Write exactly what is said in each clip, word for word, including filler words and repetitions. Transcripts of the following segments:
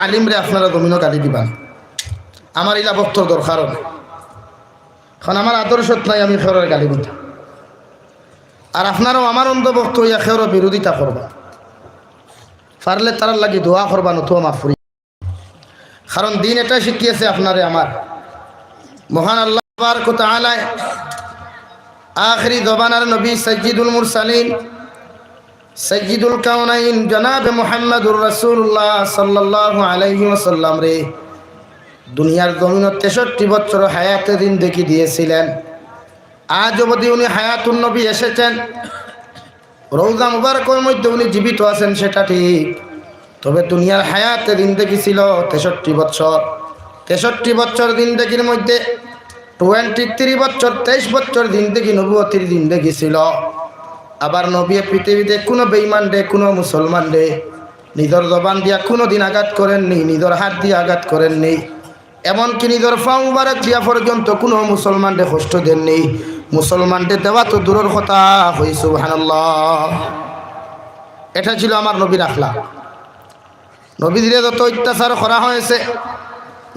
আলিমরে আপনারা জমিনো গালি দিবা না। আমার ইলা বক্তর দরকারও নাই। কারণ আমার আদর্শত নাই আমি কেউররে গালি দিতাম। আর আপনারাও আমার অন্ধভক্ত অইয়া কেউরর বিরোধিতা করবা। পারলে তারার লাগি দোয়া করবা, নতুবা মাফ করি। কারণ দিন এটা শিখিয়েছে আপনারে আমার মহান আল্লাহ তাবারক ওয়া তাআলায় আখেরি জমানার নবী সাইয়্যিদুল মুরসালিন, সাইয়্যিদুল কাউনাইন জনাবে মুহাম্মাদুর রাসূলুল্লাহ সাল্লাল্লাহু আলাইহি ওয়াসাল্লামরে দুনিয়ার জমিনো তেষট্টি বছর হায়াতে জিন্দেগি দিয়েছিলেন। আজ অবধি উনি হায়াতুন নবী এসেছেন। রওজা মুবারকর মধ্যে উনি জীবিত আছেন, সেটা ঠিক, তবে দুনিয়ার হায়াতে জিন্দেগি ছিল তেষট্টি বছর। তেষট্টি বছর জিন্দেগির মধ্যে টোয়েন্টি থ্রি বছর, তেইশ বছর জিন্দেগি, নবুয়তির জিন্দেগি ছিল। আবার নবী পৃথিবীতে কোনো বেঈমানরে, কোনো মুসলমানরে নিজর জবান দিয়া কোনোদিন আঘাত করেননি, নিজর হাত দিয়া আঘাত করেননি, এমনকি নিজর পাও মুবারক দিয়া পর্যন্ত কোনো মুসলমানরে কষ্ট দেননি। মুসলমানরে দেওয়া তো দূরর কথা, কই সুবহানাল্লাহ। এটা ছিল আমার নবীর আখলাক। নবীজিরে যত অত্যাচার করা হয়েছে,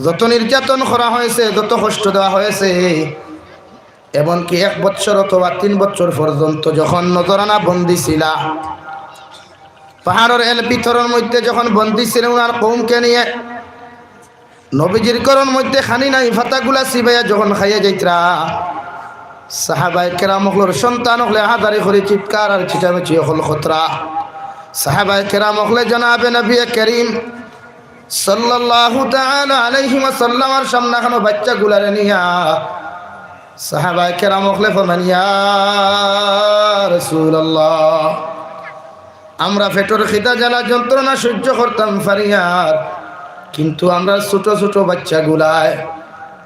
যত নির্যাতন করা হয়েছে, যত কষ্ট দেওয়া হয়েছে, এমনকি এক বৎসর অথবা তিন বৎসর পর্যন্ত যখন নজরানা বন্দী ছিলা, পাহাড়র এল পিথরর মধ্যে যখন বন্দী ছিলেন ওনার কওমকে নিয়ে, নবীজির ঘরর মধ্যে খানি নাই, পাতাগুলা চিবাইয়া যখন খাইয়া যাইতরা, সাহাবায়ে কেরাম অকলর সন্তান অকলে আহাজারি করি চিৎকার আর চিটামিচি অকল করতরা। সাহাবায়ে কেরাম অকলে জনাবে নবী করিম সাল্লাল্লাহু তাআলা আলাইহি ওয়াসাল্লামর সামনাখানো বাচ্চাগুলারে নিয়া সাহাবায়ে কেরাম অকলে ফরমান, "ইয়া রাসূলুল্লাহ, আমরা পেটর খিদা জ্বালা যন্ত্রণা সহ্য করতাম পারি আর, কিন্তু আমরা ছোট ছোট বাচ্চাগুলায়,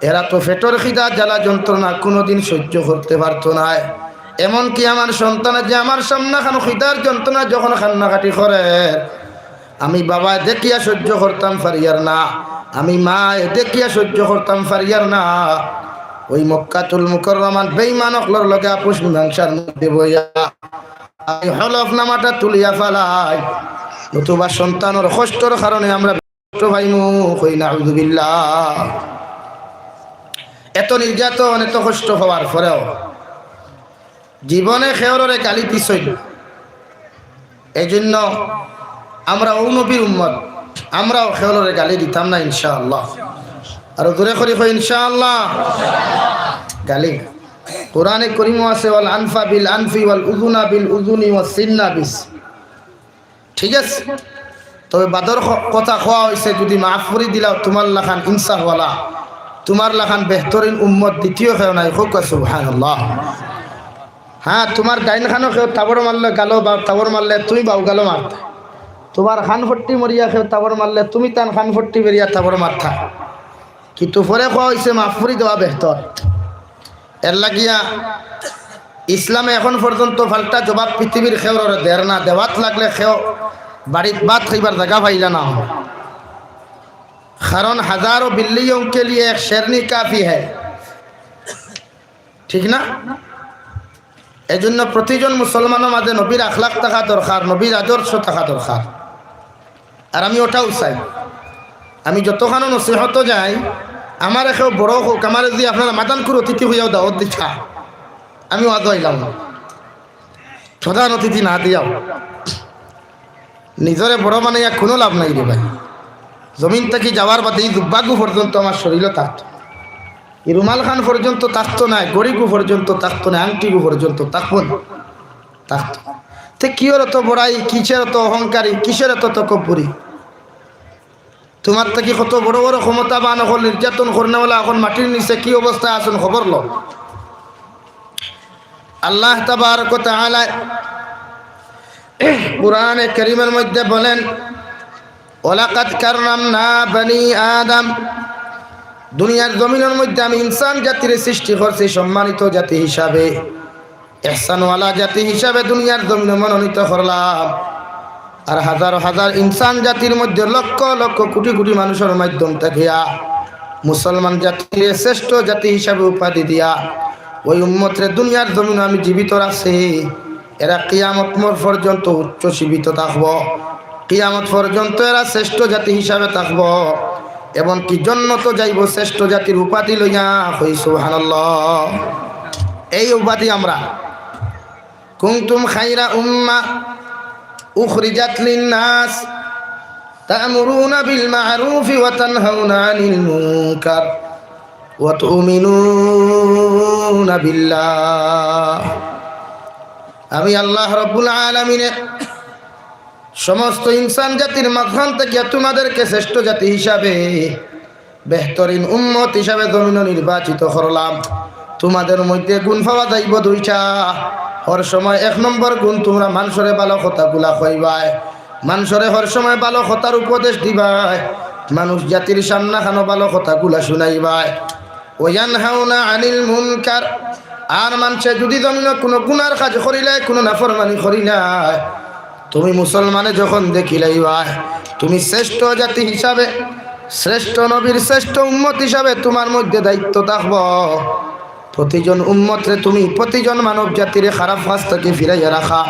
এরা তো পেটর খিদা জ্বালা যন্ত্রণা কোনোদিন সহ্য করতে পারতো নায়। এমনকি আমার সন্তানে যে আমার সামনাখানো খিদার যন্ত্রণা যখন কান্নাকাটি করে, আমি বাবায় দেখিয়া সহ্য করতাম পারিয়ার না, আমি মায় দেখিয়া সহ্য করতাম পারিয়ার না।" ওই মক্কাতুল মুকাররমার বেঈমান অকলর লগে আপোষ মীমাংসার মধ্যে বইয়া আমি হলফনামাটা তুলিয়া ফালাই, নতুবা সন্তানর কষ্টর কারণে আমরা কষ্ট পাইমু, কই নাউজুবিল্লাহ। এত নির্যাতন, এত কষ্ট হওয়ার পরেও জীবনে কেউররে গালি দিছইন না। এই জন্য আমরা অউ নবীর উম্মত, আমরাও কেউররে গালি দিতাম না ইনশাআল্লাহ। আরো জোরে করি কই ইনশাআল্লাহ। গালি না। কোরআনে করিমও আছে, "ওয়াল আনফা বিল আনফি ওয়াল উযুনা বিল উযুনি ওয়াস সিন্না বিস।" ঠিক আছে? তবে বাদর ক-, কথা কওয়া হইছে, যদি মাফ করি দিলাও, তুমার লাখান ইনসাফওয়ালা, তুমার লাখান বেহতরিন উম্মত দ্বিতীয় কেউ নাই। কউক্কা সুবহানাল্লাহ। হ্যাঁ, তুমার ডাইন খানো কেউ থাবড় মারলে গালো বা থাবড় মারলে তুমি বাউ গালো মারতা। তুমার কানপট্টি মরিয়া কেউ থাবড় মারলে তুমি তান কানপট্টি বেরিয়া থাবড় মারতা। কিন্তু পরে কওয়া হইছে মাফ করি দেওয়া বেহতর। এর লাগিয়া ইসলামে এখন পর্যন্ত পাল্টা জবাব পৃথিবীর কেউররে দের না, দেওয়াত লাগলে কেউ বাড়িত ভাত খাইবার জাগা পাইলা না। কারণ হাজারো বিল্লিয়ন কে লিয়ে এক শেরনি কাফি হ্যায়, ঠিক না? এই জন্য প্রতিজন মুসলমানর মাঝে নবীর আখলাক থাকা দরকার, নবীর আদর্শ থাকা দরকার। আর আমি ওটাও চাই, আমি যতখানো নসিহত যাই, আমারে কেউ বড় কউক, আমারে যদি আপনারা মাদানকুর অতিথি হইয়াও দাওয়াত দিতা, আমি ওয়াজও আইলাম না, প্রধান অতিথি না দিয়াও। নিজরে বড় বানাইয়া কোনো লাভ নাই রে ভাই। জমিন থাকি যাওয়ার বাদে এই জুব্বাগু পর্যন্ত আমার শরীরও থাকতো, এই রুমাল খান পর্যন্ত থাকতো না, ঘড়িগু পর্যন্ত থাকতো না, আংটিগু পর্যন্ত থাকবো না, থাকতো। তে কিয়র অত বড়াই, কিসের অত অহংকারী, কিসের অত তকব্বরি? তুমার থাকি কত বড় বড় ক্ষমতাবান অকল, নির্যাতন করনেওয়ালা অকল মাটির নিচে কি অবস্থায় আছইন খবর লও। আল্লাহ তাবারক ওয়া তাআলা কোরআনে কারীমের মধ্যে বলেন, "ওয়ালাকাদ কাররামনা বানি আদম।" দুনিয়ার জমিনের মধ্যে আমি ইনসান জাতিরে সৃষ্টি করছি সম্মানিত জাতি হিসাবে, ইহসানওয়ালা জাতি হিসাবে দুনিয়ার জমিনে মনোনীত করলাম। আর হাজার হাজার ইনসান জাতির মধ্যে লক্ষ লক্ষ কোটি কোটি মানুষের মাধ্যম থাকিয়া মুসলমান জাতিরে শ্রেষ্ঠ জাতি হিসাবে উপাধি দিয়া ওই উম্মতরে দুনিয়ার জমিনে আমি জীবিত রাখছি। এরা কিয়ামত মোর পর্যন্ত উচ্চ জীবিত থাকবো। কিয়ামত পর্যন্ত এরা শ্রেষ্ঠ জাতি হিসাবে থাকবো, এমনকি জন্নতো যাইবো শ্রেষ্ঠ জাতির উপাধি লইয়া। কই সুবহানাল্লাহ। এই উপাধি আমরা, কুনতুম খায়রা উম্মাহ উখরিজাত লিন-নাস তা'মুরুনা বিল-মা'রুফি ওয়া তানহাউনা আনিল মুনকার ওয়া তু'মিনুনা বিল্লাহ। আমি আল্লাহ রাব্বুল আলামিনে সমস্ত ইনসান জাতির মাঝখান থাকিয়া তোমাদেরকে শ্রেষ্ঠ জাতি হিসাবে, বেহতরিন উম্মত হিসাবে জমিনো নির্বাচিত করলাম। তোমাদের মধ্যে গুণ পাওয়া যাইবো দুইটা। হর সময় এক নম্বর গুণ, তোমরা মানষরে ভালা কথাগুলা কইবায়, মানষরে হর সময় ভালা কথার উপদেশ দিবায়, মানুষ জাতির সামনাখানো ভালা কথাগুলা শুনাইবায়। ওয়ানহাউনা আনিল মুনকার, আর মানষে যুদি জমিনো কুনু গুনার কাজ করিলায়, কুনু নাফরমানি করিলায়, তুমি মুসলমানে যখন দেখিলাইবায়, তুমি শ্রেষ্ঠ জাতি হিসাবে, শ্রেষ্ঠ নবীর শ্রেষ্ঠ উম্মত হিসাবে তোমার মধ্যে দায়িত্ব থাকবো। প্রতিজন উম্মতরে তুমি, প্রতিজন মানব জাতিরে খারাপ কাজ থাকি ফিরাইয়া রাখা।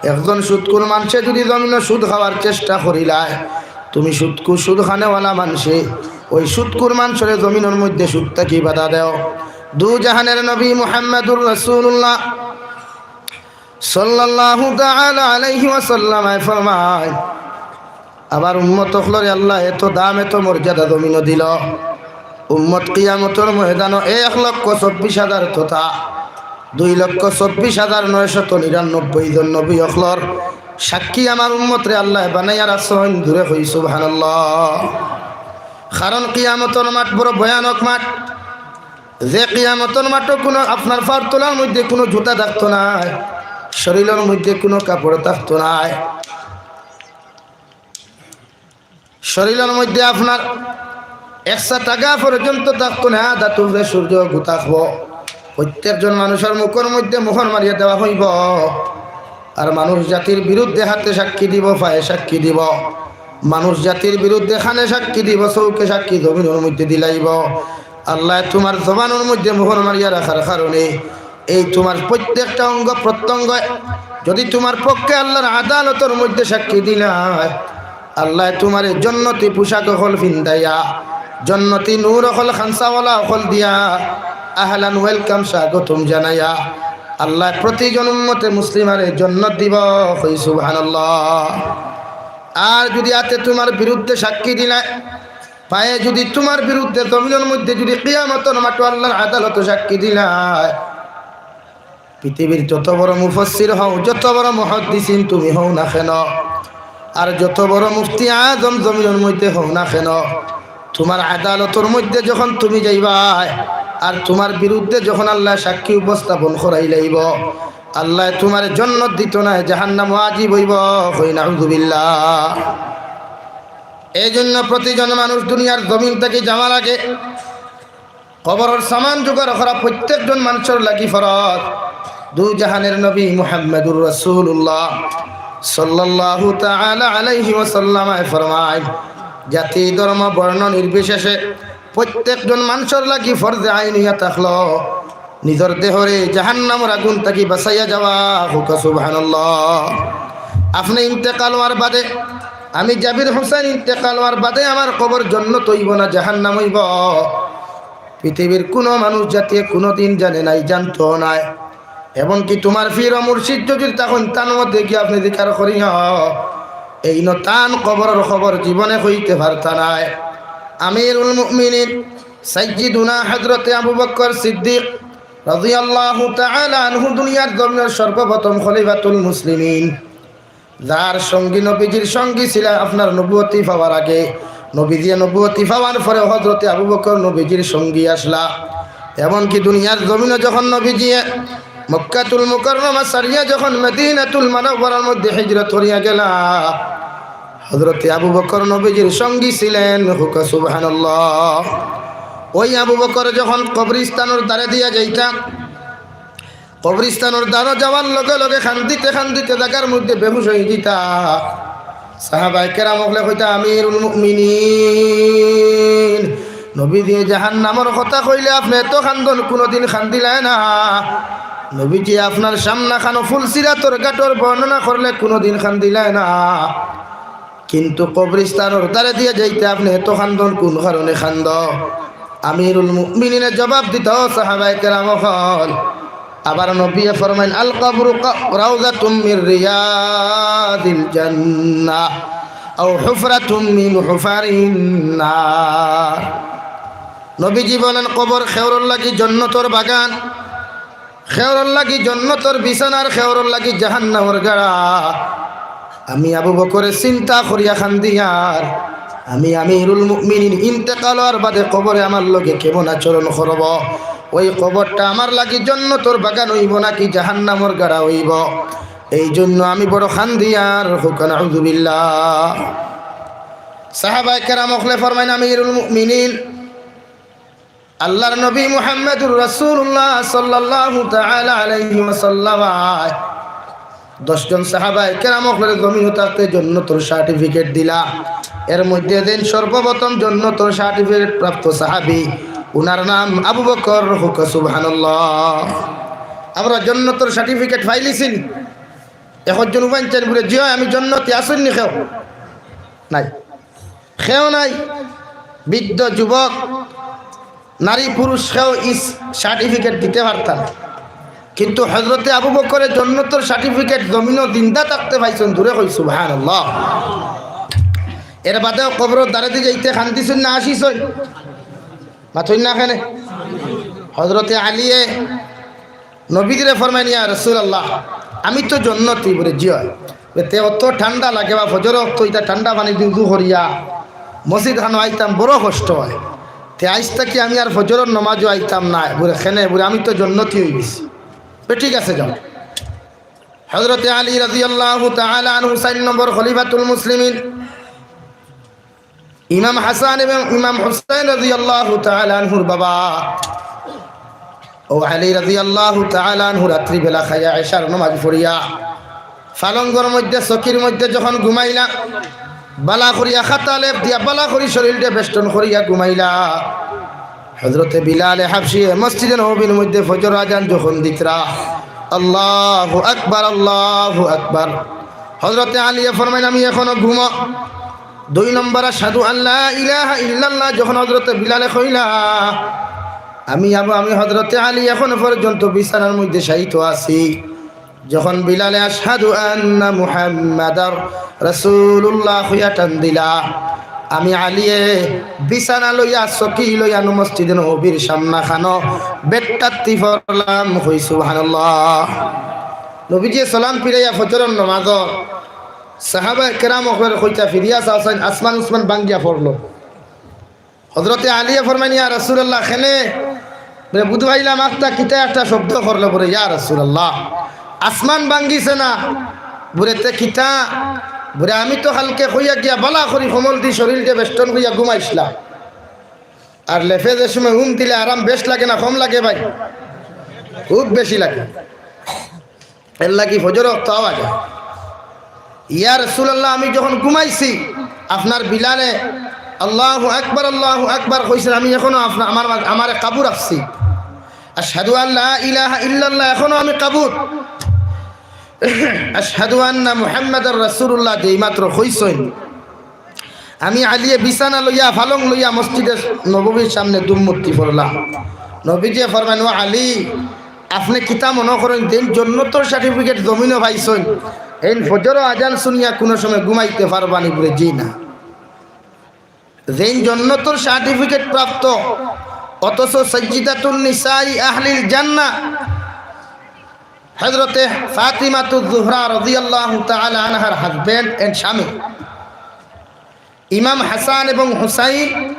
একজন সুদখুর মানষে যুদি জমিনো সুদ খাওয়ার চেষ্টা করিলায়, তুমি সুদখুর, সুদ খানেওয়ালা মানষে ওই সুদখুর মানষরে জমিনর মধ্যে সুদ থাকি বাধা দেও। দু জাহানের নবী মুহাম্মাদুর রাসূলুল্লাহ সাল্লাল্লাহু তাআলা আলাইহি ওয়াসাল্লাম ফরমায়, আবার উম্মত অকলরে আল্লায় এত দাম, এত মর্যাদা জমিনো দিল, উম্মত কিয়ামতর ময়দানো এক লক্ষ চব্বিশ হাজার তথা দুই লক্ষ চব্বিশ হাজার নয়শত নিরানব্বই জন নবী অকলর সাক্ষী আমার উম্মতরে আল্লায় বানাইয়া রাখছইন। জোরে কই সুবহানাল্লাহ। কারণ কিয়ামতর মাঠ বড় ভয়ানক মাঠ। যে কিয়ামতর মাঠো কুনু আপনার পাওর তলার মধ্যে কুনু জুতা থাকতো নায়, শরীলর মধ্যে কুনু কাপড় থাকতো নায়, শরীলর মধ্যে আপনার একসা টাকা পর্যন্ত থাকতো না, দাঁতর উপরে সূর্য গুতাকবো। প্রত্যেকজন মানুষর মুখর মধ্যে মোহর মারিয়া দেওয়া অইবো। আর মানুষ জাতির বিরুদ্ধে হাতে সাক্ষী দিবো, পায়ে সাক্ষী দিবো, মানুষ জাতির বিরুদ্ধে কানে সাক্ষী দিবো, চউখে সাক্ষী জমিনর মধ্যে দিলাইবো। আল্লায় তোমার জবানর মধ্যে মোহর মারিয়া রাখার কারণে এই তোমার প্রত্যেকটা অঙ্গ প্রত্যঙ্গ যুদি তোমার পক্ষে আল্লার আদালতর মধ্যে সাক্ষী দিলায়, আল্লায় তোমারে জন্নতি পোশাক অকল ফিন্দাইয়া, জন্নতি নূর অকল, খানসাওয়ালা অকল দিয়া, আহলান, welcome, স্বাগতম জানাইয়া, আল্লায় প্রতিজন উম্মতে মুসলিমারে জন্নত দিবো। কই সুবহানাল্লাহ। আর যুদি হাতে তোমার বিরুদ্ধে সাক্ষী দিলায়, পায়ে যুদি তোমার বিরুদ্ধে জমিনর মধ্যে যুদি কিয়ামতর মাঠো আল্লার আদালতো সাক্ষী দিলায়, পৃথিবীর যত বড় মুফাসসির হও, যত বড় মুহাদ্দিসিন তুমি হও না কেন, আর যত বড় মুফতি আজম জমিনর মধ্যে হও না কেন, তোমার আদালতর মধ্যে যখন তুমি যাইবায়, আর তোমার বিরুদ্ধে যখন আল্লায় সাক্ষী উপস্থাপন করাইলাইবো, আল্লায় তোমারে জন্নত দিতো নায়, জাহান্নাম ওয়াজিব অইবো। কই নাউজুবিল্লাহ। এই জন্য প্রতিজন মানুষ দুনিয়ার জমিন থাকি যাওয়ার আগে কবরর সামান জোগাড় করা প্রত্যেকজন মানুষর লাগি ফরজ। দু জাহানের নবী মুহাম্মাদুর রাসূলুল্লাহ সাল্লাল্লাহু তাআলা আলাইহি ওয়াসাল্লামে ফরমায়, জাতি, ধর্ম, বর্ণ নির্বিশেষে প্রত্যেকজন মানুষর লাগি ফরজে আইন অইয়া থাকলো নিজর দেহরে জাহান্নামর আগুন থাকি বাঁচাইয়া যাওয়া। কউক্কা সুবহানাল্লাহ। আপনে ইন্তেকাল অওয়ার বাদে, আমি জাবির হোসেন ইন্তেকাল অওয়ার বাদে আমার কবর জন্নত অইবো না জাহান্নাম অইবো, পৃথিবীর কুনু মানুষ জাতিয়ে কুনুদিন জানে নাই, জানতো নায়। এমনকি তোমার পীর ও মুর্শিদ যুদি থাকইন, তান মধ্যে গিয়া আপনে জিকার করিও, এইন তান কবরর খবর জীবনে কইতে পারতা নায়। আমিরুল মুমিনিন সাইয়্যিদুনা হযরতে আবু বকর সিদ্দিক রাদিয়াল্লাহু তাআলা আনহু দুনিয়ার জমিনর সর্বপ্রথম খলিফাতুল মুসলিমিন, যার সঙ্গী নবীজির সঙ্গী ছিলা আপনার নবুয়তি পাওয়ার আগে, নবীজিয়ে নবুয়তি পাওয়ার পরে হযরতে আবু বকর নবীজির সঙ্গী আছলা। এমনকি দুনিয়ার জমিনো যখন নবীজিয়ে মক্কাতুল মুকাররমা ছাড়িয়া যখন মদিনাতুল মুনাওয়ারার মধ্যে হিজরত করিয়া গেলা, হযরতে আবু বকর নবীজির সঙ্গী ছিলেন। কউক্কা সুবহানাল্লাহ। ওই আবু বকর যখন কবরস্থানর দ্বারে দিয়া যাইতা, কবরস্থানর দ্বারো যাওয়ার লগে লগে কান্দিতে কান্দিতে জাগার মধ্যে বেহুশ অইযিতা। সাহাবায়ে কেরাম অকলে কইতা, "আমিরুল মুমিনিন, নবীজিয়ে জাহান্নামর কথা কইলে আপনে এত কান্দন, কুনুদিন কান্দিলায় না। নবীজিয়ে আপনার সামনাখানো ফুলসিরাতর ঘাটর বর্ণনা করলে কুনুদিন কান্দিলায় না।" কিন্তু কবরস্থানর ধারে দিয়া যাইতে আপনে এত কান্দন কুন কারণে কান্দো? আমিরুল মুমিনিনে জবাব দিতা, সাহাবায়ে কেরাম অকল। আবার নবীয়ে ফরমাইন, "আল কবরু কা-, রাউযাতুম মির রিয়াদিল জান্নাহ, আও হুফরাতুম মিন হুফারিন নার।" নবীজি বলেন, কবর খেওরর লাগি জন্নতর বাগান, খেওরর লাগি জন্নতর বিছানা, খেওরর লাগি জাহান্নামর গাড়া। আমি আবু বকরে চিন্তা করিয়া কান্দিয়ার, আমি আমিরুল মুমিনিন ইন্তেকাল অওয়ার বাদে কবরে আমার লগে কেমন আচরণ করব? ওই কবরটা আমার লাগি জন্নতর বাগান অইবো নাকি জাহান্নামর গাড়া অইবো? এই জন্য আমি বড় কান্দিয়ার। কউক্কা নাউযুবিল্লাহ। সাহাবায়ে কেরাম অকলে ফরমাইন, আমিরুল মুমিনিন, আল্লাহর নবী মুহাম্মাদুর রাসূলুল্লাহ সাল্লাল্লাহু তাআলা আলাইহি ওয়াসাল্লাম দশ জন সাহাবায়ে কেরাম অকলরে জমিনো থাকতে জন্নতর সার্টিফিকেট দিলা। এর মধ্যে যেইন সর্বপ্রথম জন্নতর সার্টিফিকেট প্রাপ্ত সাহাবী, উনার নাম আবু বকর। কউক্কা সুবহানাল্লাহ। আমরা জন্নতর সার্টিফিকেট পাইলিছি নি? একজন উবাইন চাইন বুলে, "জি অয়, আমি জন্নতি।" আছইন নি কেউ? নাই। কেউ নাই। বৃদ্ধ, যুবক, নারী, পুরুষ কেউ ই সার্টিফিকেট দিতে পারতা না। কিন্তু হযরতে আবু বকরে জন্নতর সার্টিফিকেট জমিনো জিন্দা থাকতে পাইছইন, জোরে কই সুবহানাল্লাহ। এর বাদেও কবরর ধারেদি যাইতে কান্দিছইন না হাসিছইন? মাতইন না কেনে? হযরতে আলীয়ে নবীজিরে ফরমাইন, "ইয়া রাসূলুল্লাহ, আমি তো জন্নতি।" বুলে, "জি অয়।" বুলে, "তে অত ঠান্ডা লাগে বা ফজর অক্ত ইতা ঠান্ডা পানিদি উজু করিয়া মসজিদ খানো আইতাম, বড় কষ্ট অয়। তে আইজ থাকি আমি আর ফজরর নমাজও আইতাম নায়।" বুলে, "কেনে?" বুলে, "আমি তো জন্নতি অইগেছি।" বুলে, "ঠিক আছে, যাও।" হযরতে আলী রাদিয়াল্লাহু তাআলা আনহু চাইর নম্বর খলিফাতুল মুসলিমিন, ইমাম হাসান এবং ইমাম হুসাইন রাদিয়াল্লাহু তাআলা আনহুর বাবা। ও আলী রাদিয়াল্লাহু তাআলা আনহু রাত্রিবেলা খাইয়া এশার নমাজ পড়িয়া পালঙ্গর মধ্যে, চকির মধ্যে যখন ঘুমাইলা, বালা করিয়া খাতা লেপ দিয়া, বালা করি শরীলটা বেষ্টন করিয়া ঘুমাইলা। হযরতে বিলালে হাবশিয়ে মসজিদে নববীর মধ্যে ফজর আজান যখন দিতরা, "আল্লাহু আকবার, আল্লাহু আকবার।" হযরতে আলীয়ে ফরমাইন, "আমি এখনো ঘুমো।" দুই নম্বর আশহাদু আল্লা ইলাহা ইল্লাল্লাহ যখন হযরতে বিলালে কইলা, আমি আবু, আমি হযরতে আলী এখন পর্যন্ত বিছানার মধ্যে শায়িত আছি। যখন বিলালে আশহাদু আন্না মুহাম্মাদার রাসূলুল্লাহ কইয়া টান দিলা, আমি আলীয়ে বিছানা লইয়া, চকি লইয়া মসজিদে নববীর সামনা খানো বেট্টাত্তি পড়লাম। কই সুবহানাল্লাহ। নবীজিয়ে সালাম ফিরাইয়া ফজরর নমাজো সাহাবায়ে কেরাম অকলর কইতা ফিরিয়া চাওছাইন, আসমান উসমান ভাঙ্গিয়া পড়লো। হযরতে আলীয়ে ফরমাইন, "ইয়া রাসূলুল্লাহ, কেনে?" বুলে, "বুঝ পাইলাম আখতা কিতা একটা শব্দ করলো।" বুলে, "ইয়া রাসূলুল্লাহ, আসমান ভাঙ্গিছে না।" বুলে, "তে কিতা?" বুলে, "আমি তো কালকে কইয়া গিয়া বালা করি কমল দি শরীলটা বেষ্টন করিয়া ঘুমাইছলাম। আর লেপে যে সময় উম দিলে আরাম বেশ লাগে না কম লাগে ভাই?" খুব বেশি লাগে। এর লাগি ফজর অক্ত আওয়া যায়। ইয়া রাসূলুল্লাহ, আমি যখন ঘুমাইছি, আপনার বিলালে আল্লাহু আকবার, আল্লাহু আকবার কইছইন, আমি এখনো আপনা-, আমার মাঝ-, আমারে কাবু রাখছি। আশহাদু আল্লা ইলাহা ইল্লাল্লাহ, এখনো আমি কাবুত। আশহাদু আন্না মুহাম্মাদার রাসূলুল্লাহ যেই মাত্র কইছইন, আমি আলীয়ে বিছানা লইয়া, ফালং লইয়া মসজিদে নববীর সামনে দুম মুতি পড়লাম। নবীজিয়ে ফরমাইন, "ও আলী, আপনে কিতা মনো করইন, যেইন জন্নতর সার্টিফিকেট জমিনো পাইছইন, এইন ফজরর আজান শুনিয়া কুনু সময় ঘুমাইতে পারবা নি?" বুলে, "জি না।" যেইন জন্নতর সার্টিফিকেট প্রাপ্ত, অথচ সাইয়্যিদাতুন নিসাই আহলিল জান্নাহ, হযরতে ফাতিমাতুজ জোহরা রাদিয়াল্লাহু তাআলা আনহার হাজব্যান্ড এন্ড স্বামী, ইমাম হাসান এবং হুসাইন,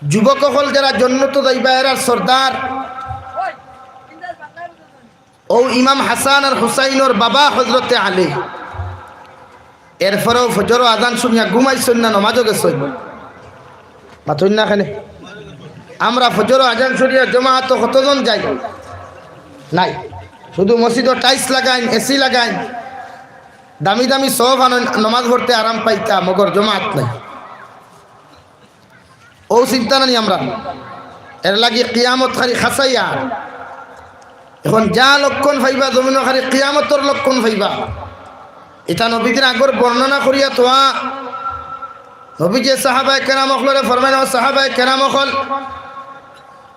যুবক অকল যারা জন্নতো যাইবা এরার সর্দার, অউ ইমাম হাসান আর হুসাইনর বাবা হযরতে আলী। এরপরেও ফজরর আজান শুনিয়া ঘুমাইছইন না, নমাজো গেছইন। মাতইন না কেনে? আমরা ফজরর আজান শুনিয়া জমাতো কতজন যাই? নাই। শুধু মসজিদো টাইলস লাগাইন, এসি লাগাইন, দামি দামি সোফা আনইন, নমাজ পড়তে আরাম পাইতা, মগর জমাত নাই। অউ চিন্তা নানি আমরা? এর লাগি কিয়ামত খালি খাসাইয়া। এখন যা লক্ষণ পাইবা, জমিনো খালি কিয়ামতর লক্ষণ পাইবা। ইতা নবীজির আগর বর্ণনা করিয়া থোয়া। নবীজিয়ে সাহাবায়ে কেরাম অকলরে ফরমাইন, "ও সাহাবায়ে কেরাম অকল,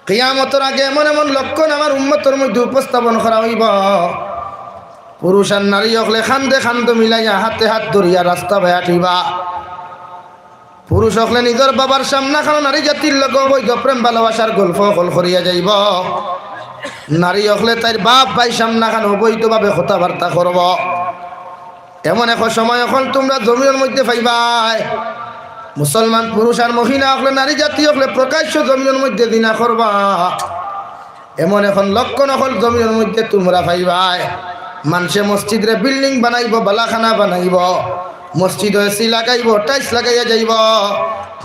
কিয়ামতর আগে এমন এমন লক্ষণ আমার উম্মতর মধ্যে উপস্থাপন করা অইবো, পুরুষ আর নারী অকলে কান্ধে কান্ধ মিলাইয়া, হাতে হাত ধরিয়া রাস্তা বায় আটিবা।" পুরুষ অকলে নিজর বাবার সামনাখানো নারী জাতির লগে অবৈধ প্রেম ভালোবাসার গল্প অকল করিয়া যাইবো। নারী অকলে তাইর বাপ ভাইর সামনাখানো অবৈধভাবে কথাবার্তা করবো। এমন এক সময় অকল তুমরা জমিনর মধ্যে পাইবায়, মুসলমান পুরুষ আর মহিলা অকলে, নারী জাতি অকলে প্রকাশ্য জমিনর মধ্যে জিনা করবা। এমন অকল লক্ষণ অকল জমিনর মধ্যে তুমরা পাইবায়। মানষে মসজিদরে বিল্ডিং বানাইবো, বালাখানা বানাইবো, মসজিদো এসি লাগাইবো, টাইলস লাগাইয়া যাইবো,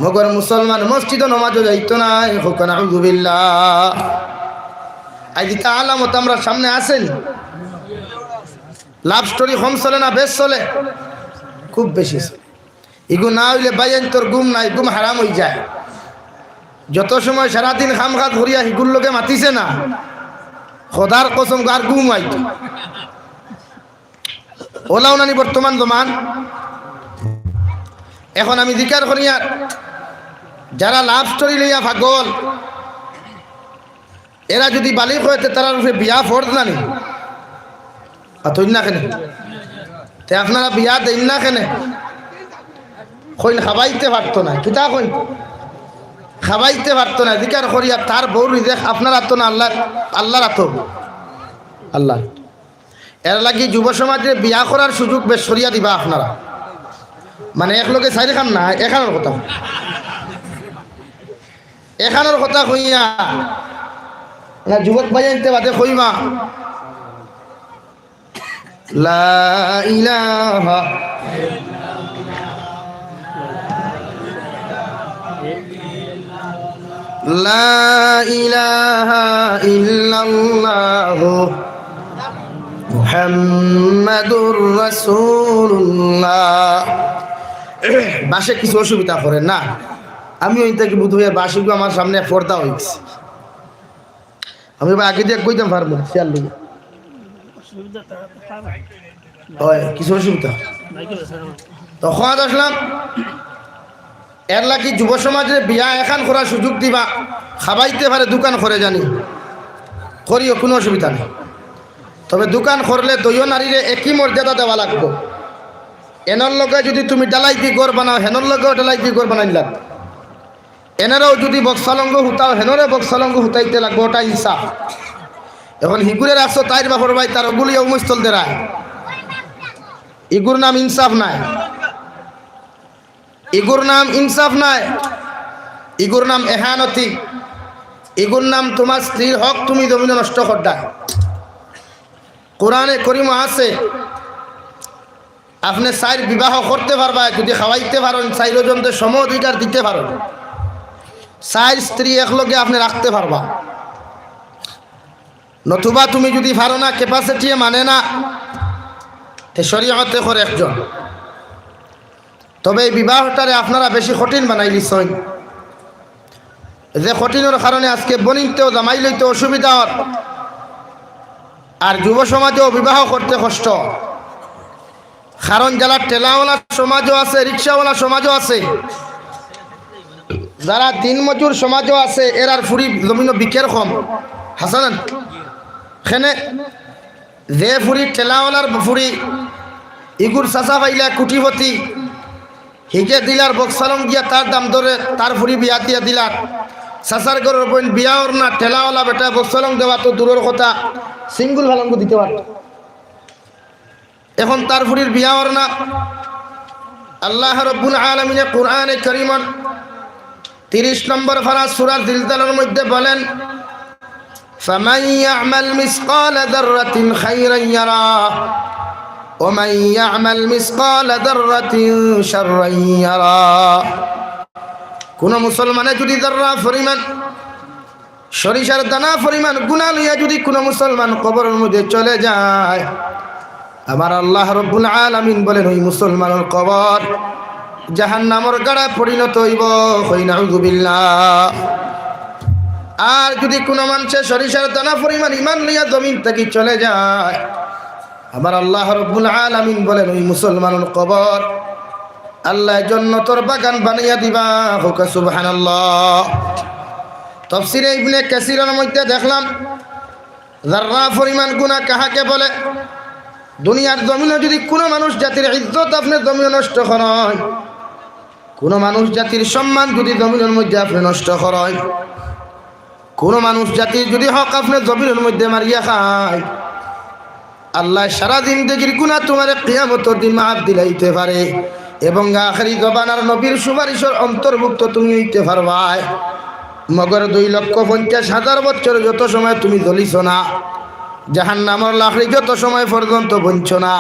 মগর মুসলমান মসজিদো নমাজো যাইতো নায়। কউক্কা নাউজুবিল্লাহ। আইজ ইতা আলামত আমরার সামনে আছে নি? লাভ স্টোরি কম চলে না বেশ চলে? খুব বেশি চলে। ইগু না অইলে ভাইয়াইন্তর ঘুম নাই, ঘুম হারাম অইযায়। যত সময় সারাদিন কাম কাজ করিয়া হিগুর লগে মাতিছে না, খোদার কসম, আর ঘুম আইতো। অলাউ নানি বর্তমান জমান। এখন আমি জিকার করিয়ার, যারা লাভ স্টোরি লইয়া পাগল, এরা যুদি বালিগ অয়, তে তারার উপরে বিয়া ফরজ নানি? মাতইন না কেনে? তে আপনারা বিয়া দেইন না কেনে? কইন খাবাইতে পারতো না। কিতা কইন? খাবাইতে পারতো না। জিকার করিয়ার, তার বউর রিজেক আপনার আতো না আল্লার, আল্লার আতো? আল্লার। এর লাগি যুব সমাজরে বিয়া করার সুযোগ বেশ করিয়া দিবা আপনারা। মানে একলগে চাইরখান না, একখানর কথা। একখানর কথা কইয়া, না, যুবক ভাইয়াইন্তে বাদে কইবা, লা ইলাহা, লা ইলাহা ইল্লাল্লাহু মুহাম্মাদুর রাসূলুল্লাহ। বাসে কিছু অসুবিধা করে না, আমি ওই থাকি বুধ হইয়া বাসিগু আমার সামনে পর্দা হইছে। আমি বা আগে দিয়া কইতাম পারমু, খেয়াল লইয়া। অয়, কিছু অসুবিধা? তখন আসলাম, এর লাগি যুব সমাজরে বিয়া একখান করার সুযোগ দিবা, খাবাইতে পারে দোকান করে জানি, করিও, কুনু অসুবিধা নাই। তবে দোকান করলে দুইও নারীরে একই মর্যাদা দেওয়া লাগবো। এনর লগে যুদি তুমি ডালাইতি ঘর বানাও, হেনর লগেও ডালাইতি ঘর বানাইন লাগবো। এনরেও যুদি বক্সালঙ্গ হুতাও, হেনরে বক্সালঙ্গ হুতাইতে লাগবো, ওটা ইনসাফ। এখন হিগুরে রাখছো তাইর বাপর বাড়ি, তার ওগুলি অমুস্থল দেরায়, ইগুর নাম ইনসাফ নায়, ইগুর নাম ইনসাফ নায়, ইগুর নাম এহানতি, ইগুর নাম তুমার স্ত্রীর হক তুমি জমিনো নষ্ট কররায়। কোরআনে করিমো আছে, আপনে চাইর বিবাহ করতে পারবা, যুদি খাওয়াইতে পারইন, চাইরো জনরে সম অধিকার দিতে পারইন, চাইর স্ত্রী একলগে আপনে রাখতে পারবা। নতুবা তুমি যুদি পারো না, capacity-এ মানে না, তে শরীয়তে করে একজন। তবে এই বিবাহটারে আপনারা বেশি কঠিন বানাইলিছইন, যে কঠিনর কারণে আজকে বইনাইন্তেও জামাই লইতে অসুবিধা অর, আর যুব সমাজেও বিবাহ করতে কষ্ট। কারণ যারা ঠেলাওয়ালা সমাজও আছে, রিক্সাওয়ালা সমাজও আছে, যারা দিনমজুর সমাজও আছে, এরার ফুরি জমিনো বিকের কম। হাসান, খেনে যে ফুরি ঠেলাওয়ালার ফুরি, ইগুর চাচা পাইলা কোটিপতি, হিগে দিলার বক্সালং দিয়া তার দাম ধরে, তার ফুরি বিয়া দিয়া দিলার। চাচার ঘরর বইন বিয়া অর না, ঠেলাওয়ালা বেটা, বক্সালং দেওয়া তো দূরর কথা, সিঙ্গুল ফালঙ্গু দিতে পারত। এখন তার ফুরির বিয়া অর না। আল্লাহ রব্বুল আলামিনে কোরআনে করিমর তিরিশ নম্বর পারা সূরা জিলজালর মধ্যে বলেন, "ফামান ইয়া'মাল মিসকালা যাররাতিন খাইরান ইয়ারা, ওয়া মান ইয়া'মাল মিসকালা যাররাতিন শাররান ইয়ারা।" কোন মুসলমানে যুদি যাররা পরিমাণ সরিষার দানা পরিমাণ গুনা লইয়া যুদি কুনু মুসলমান কবরর মধ্যে চলে যায়, আমার আল্লাহ রব্বুল আলামিন বলেন, ওই মুসলমানর কবর জাহান্নামর গাড়া পরিণত অইবো। কই নাউজুবিল্লাহ। আর যুদি কুনু মানষে সরিষার দানা পরিমাণ ইমান লইয়া জমিন থাকি চলে যায়, আমার আল্লাহ রব্বুল আলামিন বলেন, ওই মুসলমানর কবর আল্লায় জন্নতর বাগান বানাইয়া দিবা। কউক্কা সুবহানাল্লাহ। তফসিরে ইবনে কাসিরর মধ্যে দেখলাম, যাররা পরিমাণ গুনাহ কাহাকে বলে। দুনিয়ার জমিনো যুদি কুনু মানুষ জাতির ইজ্জত আপনে জমিনো নষ্ট করইন, কুনু মানুষ জাতির সম্মান যুদি জমিনর মধ্যে আপনে নষ্ট করইন, কুনু মানুষ জাতির যুদি হক আপনে জমিনর মধ্যে মারিয়া খাইন, আল্লায় সারা জিন্দেগির গুনাহ তুমারে কিয়ামতর দিন মাফ দিলাইতে পারে এবং আখেরি জমানার নবীর সুপারিশর অন্তর্ভুক্ত তুমি অইতে পারবায়। মগর দুই লক্ষ পঞ্চাশ হাজার বছর যত সময় তুমি জ্বলিছো না, জাহান্নামর লাকড়ি যত সময় পর্যন্ত বনছো না,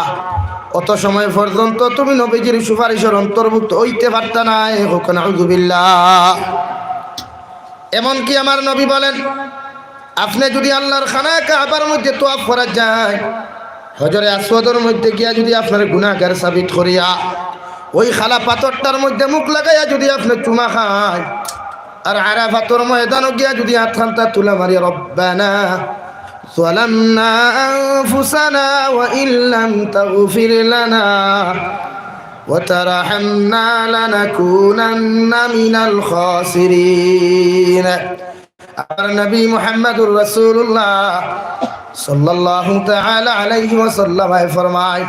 অত সময় পর্যন্ত তুমি নবীজির সুপারিশর অন্তর্ভুক্ত অইতে পারতা নায়। কউক্কা নাউজুবিল্লাহ। এমনকি আমার নবী বলেন, আপনে যুদি আল্লাহর খানায়ে কাবার মধ্যে তোয়াফ করাত যাইন, হজরে আসওয়াদর মধ্যে গিয়া যুদি আপনারে গুনাহগার সাবিত করিয়া, ওই কালা পাথরটার মধ্যে মুখ লাগাইয়া যুদি আপনে চুমা খাইন, আর আরাফাতর ময়দানো গিয়া যুদি আতখানতা তুলা মারিয়া, ربنا ظلمنا أنفسنا وإن لم تغفر لنا وترحمنا لنكونن من الخاسرين। আমার নবী মুহাম্মাদুর রাসূলুল্লাহ সাল্লাল্লাহু তাআলা আলাইহি ওয়াসাল্লামে ফরমায়,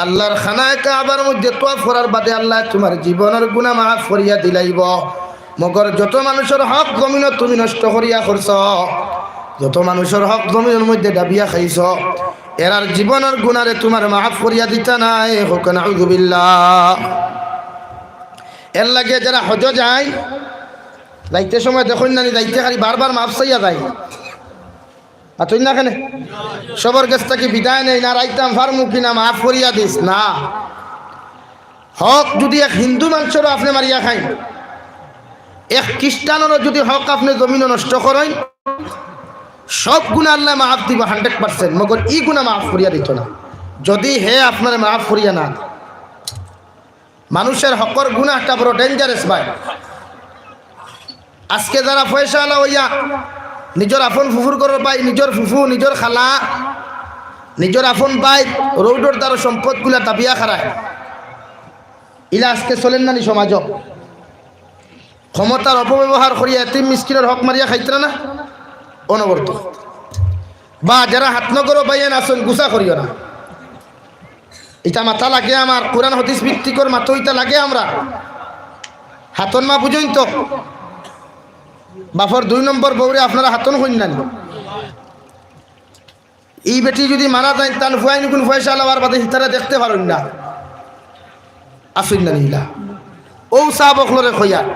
আল্লাহর খানায়ে কাবার মধ্যে তোয়াফ করার বাদে আল্লায় তুমার জীবনর গুনাহ মাফ করিয়া দিলাইবো। মগর যত মানুষর হক জমিনো তুমি নষ্ট করিয়া করছো, যত মানুষর হক জমিনর মধ্যে ডাবিয়া খাইছো, এরার জীবনর গুনারে তুমার মাফ করিয়া দিতা নায়। কউক্কা নাউজুবিল্লাহ। এর লাগি যারা হজো যাইন, যাইতে সময় দেখইন না নি, যাইতে খালি বারবার মাফ চাইয়া যাইন। মাতইন না কেনে? সবর গেছ থাকি বিদায় নেইন, আর আইতাম পারমু কিনা, মাফ করিয়া দিস না। হক যুদি এক হিন্দু মানষরও আপনে মারিয়া খাইন, এক খ্রিস্টানরও যুদি হক আপনে জমিনো নষ্ট করইন, সব গুনাহ আল্লায় মাফ দিবো hundred percent, মগর ই গুনাহ মাফ করিয়া দিতো না, যুদি হে আপনারে মাফ করিয়া না দেয়। মানুষর হকর গুনাহটা বড় dangerous ভাই। আজকে যারা পয়সাআলা অইয়া নিজর আপন ফুফুর ঘরর ভাই, নিজর ফুফু, নিজর খালা, নিজর আপন ভাই, রোডর ধারো সম্পদগুলা দাবিয়া খারায়, ইলা আজকে চলের না নি সমাজো? ক্ষমতার অপব্যবহার করিয়া এতিম মিসকিনর হক মারিয়া খাইতরা না অনবরত। বা যারা হাতনগরো ভাইয়াইন আছইন, গুসা করিও না। ইতা মাতা লাগে আমার, কোরআন হাদিস ভিত্তিকর মাতো ইতা লাগে আমরা। হাতন মা বুঝইন তো, বাপর দুই নম্বর বউরে আপনারা হাতন কইন না নি? ই বেটি যুদি মারা যাইন, তান ফুয়াইন গুন পয়সাআলা অওয়ার বাদে হিতারে দেখতে পারইন না। আছইন না নি ইলা? অউ সাব অকলরে কইয়ার,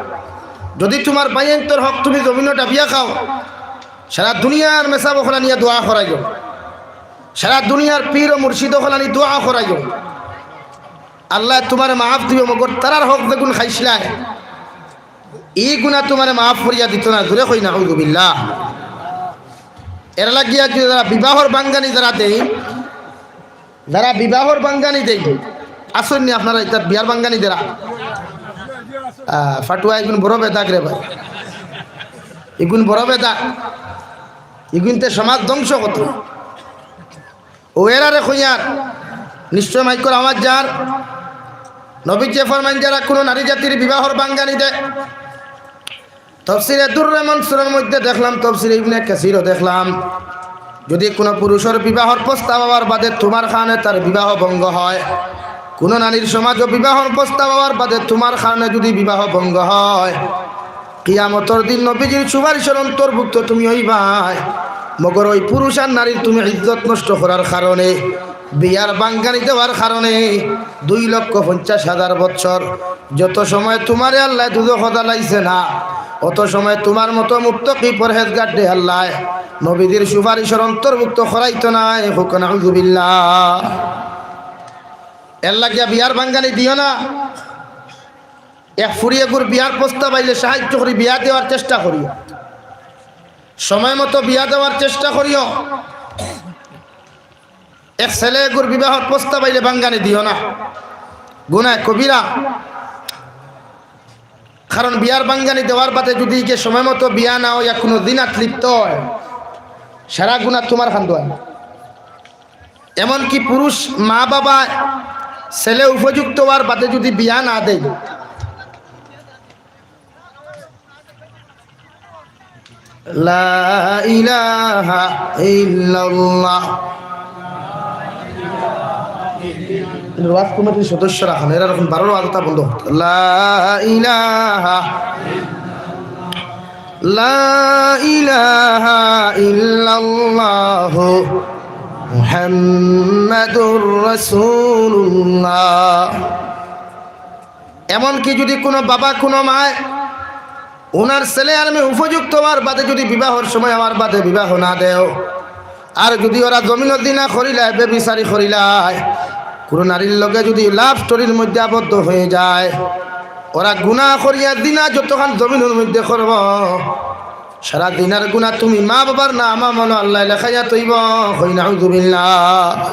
যুদি তুমার ভাইয়াইন্তর হক তুমি জমিনো ডাবিয়া খাও, সারা দুনিয়ার মেসাব অকল আনিয়া দোয়া করাইও, সারা দুনিয়ার পীর ও মুর্শিদ অকল আনি দোয়া করাইও, আল্লায় তুমারে মাফ দিবো, মগর তারার হক যেগুন খাইছলায়, ই গুনাহ তুমারে মাফ করিয়া দিতো না। জোরে কইন নাউজুবিল্লাহ। এর লাগিয়া যুদি যারা বিবাহর বাঙ্গানি যারা দেইন, যারা বিবাহর বাঙ্গানি দেইন, আছইন নি আপনারা ইতা বিয়ার বাঙ্গানি দেরা? আহ, ফাটুয়া, ইগুন বড় বেদাগ রে ভাই, ইগুন বড় বেদাগ, ইগুনতে সমাজ ধ্বংস করতো। অউ এরারে কইয়ার, নিশ্চয় মাইকর আওয়াজ যার। নবীজিয়ে ফরমাইন, যারা কুনু নারী জাতির বিবাহর বাঙ্গানি দেয়, তফসিরে দুররে মনসুরর মধ্যে দেখলাম, তফসিরে ইবনে কাসিরও দেখলাম, যুদি কুনু পুরুষর বিবাহর প্রস্তাব অওয়ার বাদে তুমার কারণে তার বিবাহ ভঙ্গ হয়, কুনু নারীর সমাজো বিবাহর প্রস্তাব অওয়ার বাদে তুমার কারণে যুদি বিবাহ ভঙ্গ হয়, কিয়ামতর দিন নবীজির সুপারিশর অন্তর্ভুক্ত তুমি অইবায়। মগর ওই পুরুষ আর নারীর তুমি ইজ্জত নষ্ট করার কারণে, বিয়ার বাঙ্গানি দেওয়ার কারণে দুই লক্ষ পঞ্চাশ হাজার বৎসর যত সময় তুমারে আল্লায় দুজখো জ্বালাইছে না, অত সময় তুমার মতো মুত্তাকি পরহেজগাররে আল্লায় নবীজির সুপারিশর অন্তর্ভুক্ত করাইতো নায়। কউক্কা নাউজুবিল্লাহ। এর লাগিয়া বিয়ার বাঙ্গানি দিও না। এক ফুড়ি এগুর বিয়ার প্রস্তাব আইলে সাহায্য করি বিয়া দেওয়ার চেষ্টা করিও, সময় মতো বিয়া দেওয়ার চেষ্টা করিও। এক ছেলে এগুর বিবাহর প্রস্তাব আইলে বাঙ্গানি দিও না, গুনায় কবিরা। কারণ বিয়ার বাঙ্গানি দেওয়ার বাদে যুদি ইগে সময় মতো বিয়া না অইয়া কুনু জিনাত লিপ্ত হয়, সারা গুনাহ তুমার কান্দো আয়। এমনকি পুরুষ মা বাবা ছেলে উপযুক্ত অওয়ার বাদে যুদি বিয়া না দেয়, লা ইলাহা ইল্লাল্লাহ। ওয়াজ কমিটির সদস্যরা এখন এরা এখন বারোর ওয়াজটা বন্ধ করতে। লা ইলাহা, লা ইলাহা ইল্লাল্লাহ মুহাম্মাদুর রাসূলুল্লাহ। এমনকি যুদি কুনু বাবা, কুনু মায় উনার ছেলে আর মেয়ে উপযুক্ত অওয়ার বাদে যুদি বিবাহর সময় অওয়ার বাদে বিবাহ না দেও, আর যুদি ওরা জমিনো জিনা করিলায়, বেবিচারি করিলায়, কুনু নারীর লগে যুদি লাভ স্টোরির মধ্যে আবদ্ধ হয়ে যায়, ওরা গুনা করিয়া জিনা যতখান জমিনর মধ্যে করব, সারা জিনার গুনা তুমি মা বাবার নাম আমলো আল্লায় লেখাইয়া থইব। কই নাউজুবিল্লাহ।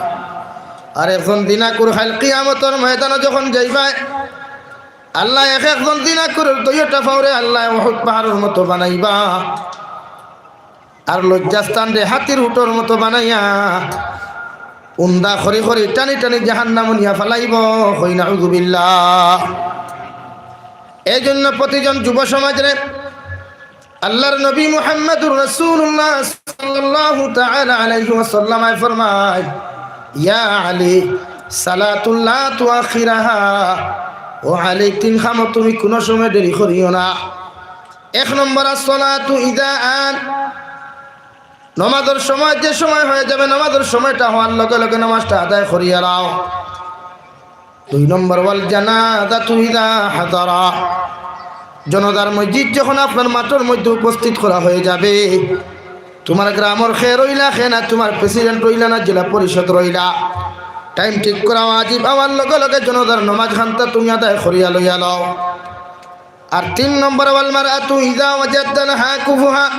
আর একজন জিনাকুর কাইল কিয়ামতর ময়দানো যখন যাইবায়, আল্লায় এক একজন জিনাকুরর দুইওটা পাওরে আল্লায় উহুদ পাহাড়র মতো বানাইবা। আর লজ্জাস্থানরে হাতির হুটর মতো বানাইয়া উন্দা করি করি টানি টানি জাহান্নামো নিয়া ফালাইব। কই নাউজুবিল্লাহ। এই জন্য প্রতিজন যুব সমাজরে আল্লাহর নবী মুহাম্মাদুর রাসূলুল্লাহ সাল্লাল্লাহু তাআলা আলাইহি ওয়াসাল্লাম ফরমায়, "ইয়া আলী, সালাতুল্লাহ তুআখিরাহা।" ও আলী, তিন কামো তুমি কুনু সময় দেরি করিও না। এক নম্বর, আসসালাতু ইযা আন, নমাজর সময় যে সময় হয়ে যাবে, নমাজর সময়টা হওয়ার লগে লগে নমাজটা আদায় করিয়া লাও। দুই নম্বর, ওয়াল জানাজাতু ইযা হাদারা, জানাজার মসজিদ যখন আপনার মাঠর মধ্যে উপস্থিত করা হয়ে যাবে, তুমার গ্রামর কে রইলা, কে না, তুমার প্রেসিডেন্ট রইলা না, জেলা পরিষদ রইলা, টাইম ঠিক করা ওয়াজিব। আওয়ার লগে লগে জানাজার নমাজ খান্তা তুমি আদায় করিয়া লইয়া লও। আর তিন নম্বর, ওয়াল মারআতু ইযা ওয়াজাদা লাহা কুফুহা,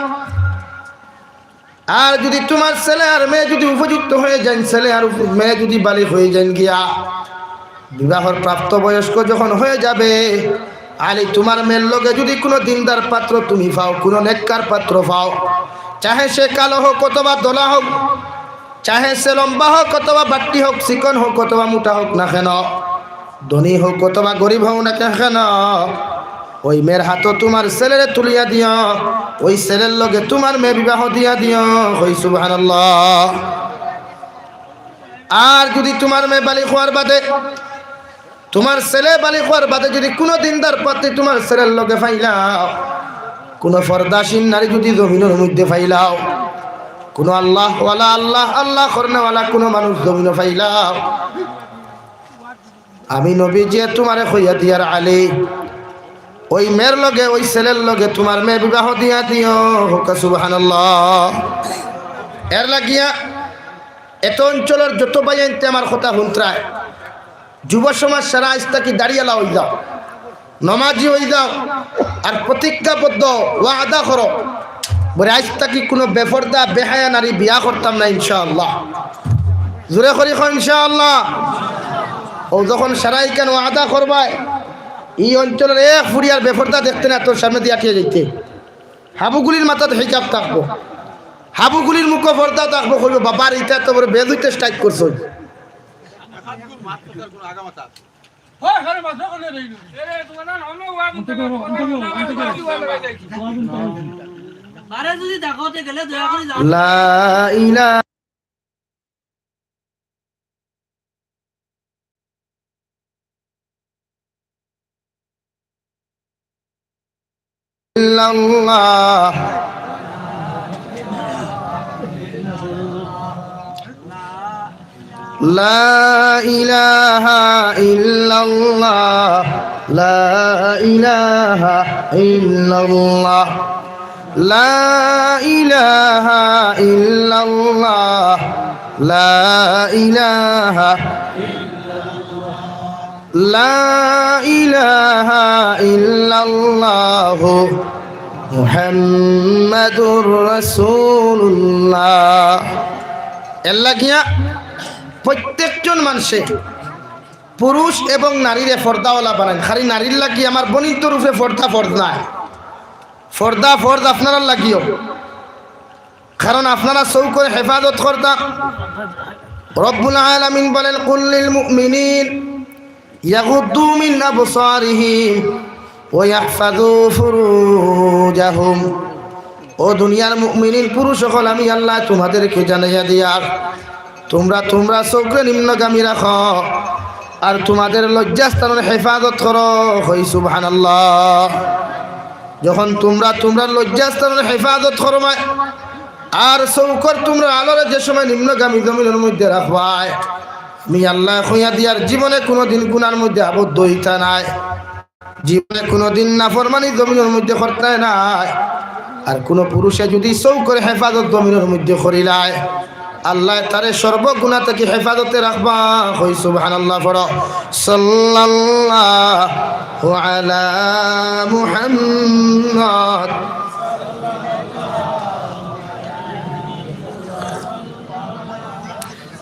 আর যুদি তুমার ছেলে আর মেয়ে যুদি উপযুক্ত হয়ে যাইন, ছেলে আর উপ-, মেয়ে যুদি বালিগ হয়ে যাইন গিয়া, বিবাহর প্রাপ্তবয়স্ক যখন হয়ে যাবে, আলী, তুমার মেয়ের লগে যুদি কুনু দিনদার পাত্র তুমি পাও, কুনু নেককার পাত্র পাও, চাহে সে কালো হোক অথবা ধলা হোক, চাহে সে লম্বা হোক অথবা বাট্টি হোক, চিকন হোক অথবা মোটা হোক না কেন, ধনী হোক অথবা গরিব হোক না কেন, ওই মেয়ের হাতো তুমার ছেলেরে তুলিয়া দিও, ওই ছেলের লগে তুমার মেয়ে বিবাহ দিয়া দিও। কই সুবহানাল্লাহ। আর যুদি তুমার মেয়ে বালিগ হওয়ার বাদে, তুমার ছেলে বালিগ হওয়ার বাদে যুদি কুনু দিনদার পাত্রী তুমার ছেলের লগে পাইলাও, কুনু পর্দাশীল নারী যুদি জমিনর মধ্যে পাইলাও, কুনু আল্লাহওয়ালা, আল্লাহ আল্লাহ করনেওয়ালা কুনু মানুষ জমিনো পাইলাও, আমি নবীজিয়ে তুমারে কইয়া দিয়ার আলী, ওই মেয়ের লগে, ওই ছেলের লগে তুমার মেয়ে বিবাহ দিয়া দিও। কউক্কা সুবহানাল্লাহ। এর লাগিয়া এত অঞ্চলর যত ভাইয়াইন্তে আমার কথা হুনতরায়, যুব সমাজ সারা আইজ থাকি দাড়িআলা অই যাও, নমাজি অই যাও, আর প্রতিজ্ঞাবদ্ধ, ওয়াদা করো, বলে, "আইজ থাকি কুনু বেপর্দা, বেহায়া নারী বিয়া করতাম না ইনশাআল্লাহ।" জোরে করি কও, "ইনশাআল্লাহ।" ও যখন সারা ইখান ওয়াদা করবায়, ই অঞ্চলর এক ফুড়িয়ার বেপর্দা দেখতে না, তোর সামনেদি আটিয়া যাইতে, হাবুগুলির মাথাত হিজাব থাকবো, হাবুগুলির মুখো পর্দা থাকবো, কইবো, "বাবার ইটা তো বড় বেজুইতে স্ট্রাইক করছইন।" আরে যদি দেখো তে গেলে দয়া করে যাও। লা ইলাহা ইল্লাল্লাহ। لا إله إلا الله، لا إله إلا الله، لا إله إلا الله، لا إله، لا إله إلا الله محمد رسول الله। এর লাগিয়া প্রত্যেকজন মানষে পুরুষ এবং নারীরে পর্দাওয়ালা বানাইন। খালি নারীর লাগি আমার বনিন্তর উপরে পর্দা ফরজ নায়, পর্দা ফরজ আপনারার লাগিও। কারণ আপনারা চউখর হেফাজত করতা, রব্বুল আলামিন বলেন, "কুল লিল মুমিনিন ইয়াগুদ্দু মিন আবসারিহিম ওয়া ইয়াহফাযু ফুরুজাহুম।" ও দুনিয়ার মুমিনিন পুরুষ অকল, আমি আল্লায় তুমাদেরকে জানাইয়া দিয়ার, তুমরা তুমরার চউখরে নিম্নগামী রাখো, আর তুমাদের লজ্জাস্থানর হেফাজত করো। কই সুবহানাল্লাহ। যখন তুমরা তুমরার লজ্জাস্থানর হেফাজত করবায়, আর চউখর তুমরার আলোরে যে সময় নিম্নগামী জমিনর মধ্যে রাখবায়, আমি আল্লায় কইয়া দিয়ার জীবনে কুনুদিন গুনার মধ্যে আবদ্ধ অইতা নায়, জীবনে কুনুদিন নাফরমানি জমিনর মধ্যে করতায় নায়। আর কুনু পুরুষে যুদি চউখর হেফাজত জমিনর মধ্যে করিলায়, আল্লায় তারে সর্বগুনা থাকি হেফাজতে রাখবা। কই সুবহানাল্লাহ পড়ো। সাল্লাল্লাহু আলা মুহাম্মদ।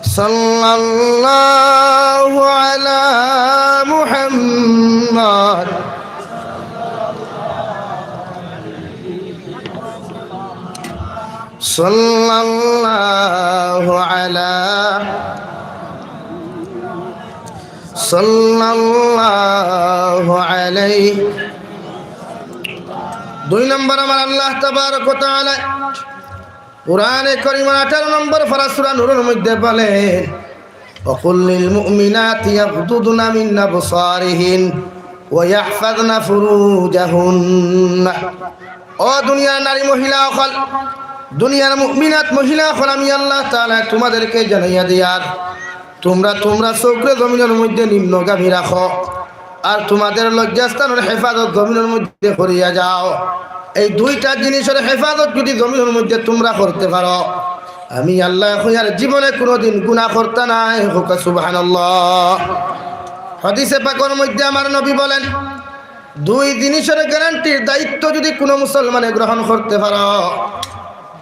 সাল্লাল্লাহু আলা মুহাম্মদ। সাল্লাল্লাহু আলা, সাল্লাল্লাহু আলাইহি। দুই নম্বর, আমার আল্লাহ তাবারক ওয়া তাআলা কুরআনে করিমর আঠারো নম্বর পারা সূরা নূরর মধ্যে বলেন, "ওয়া কুল লিল মুমিনাতি ইয়াগুদুদনা মিন আবসারিহিন ওয়া ইয়াহফাজনা ফুরুজাহুন্না।" ও দুনিয়ার নারী মহিলা অকল, দুনিয়ার মুমিনাত মহিলা অকল, আমি আল্লাহ তাআলা তুমাদেরকে জানাইয়া দিয়ার, তুমরা তুমরার চউখরে জমিনর মধ্যে নিম্নগামী রাখো, আর তুমাদের লজ্জাস্থানর হেফাজত জমিনর মধ্যে করিয়া যাও। এই দুইটা জিনিসর হেফাজত যুদি জমিনর মধ্যে তুমরা করতে পারো, আমি আল্লায় কইয়ার জীবনে কুনুদিন গুনা করতা নায়। কউক্কা সুবহানাল্লাহ। হাদিসে পাকর মধ্যে আমার নবী বলেন, দুই জিনিসর গ্যারান্টির দায়িত্ব যুদি কুনু মুসলমানে গ্রহণ করতে পারো,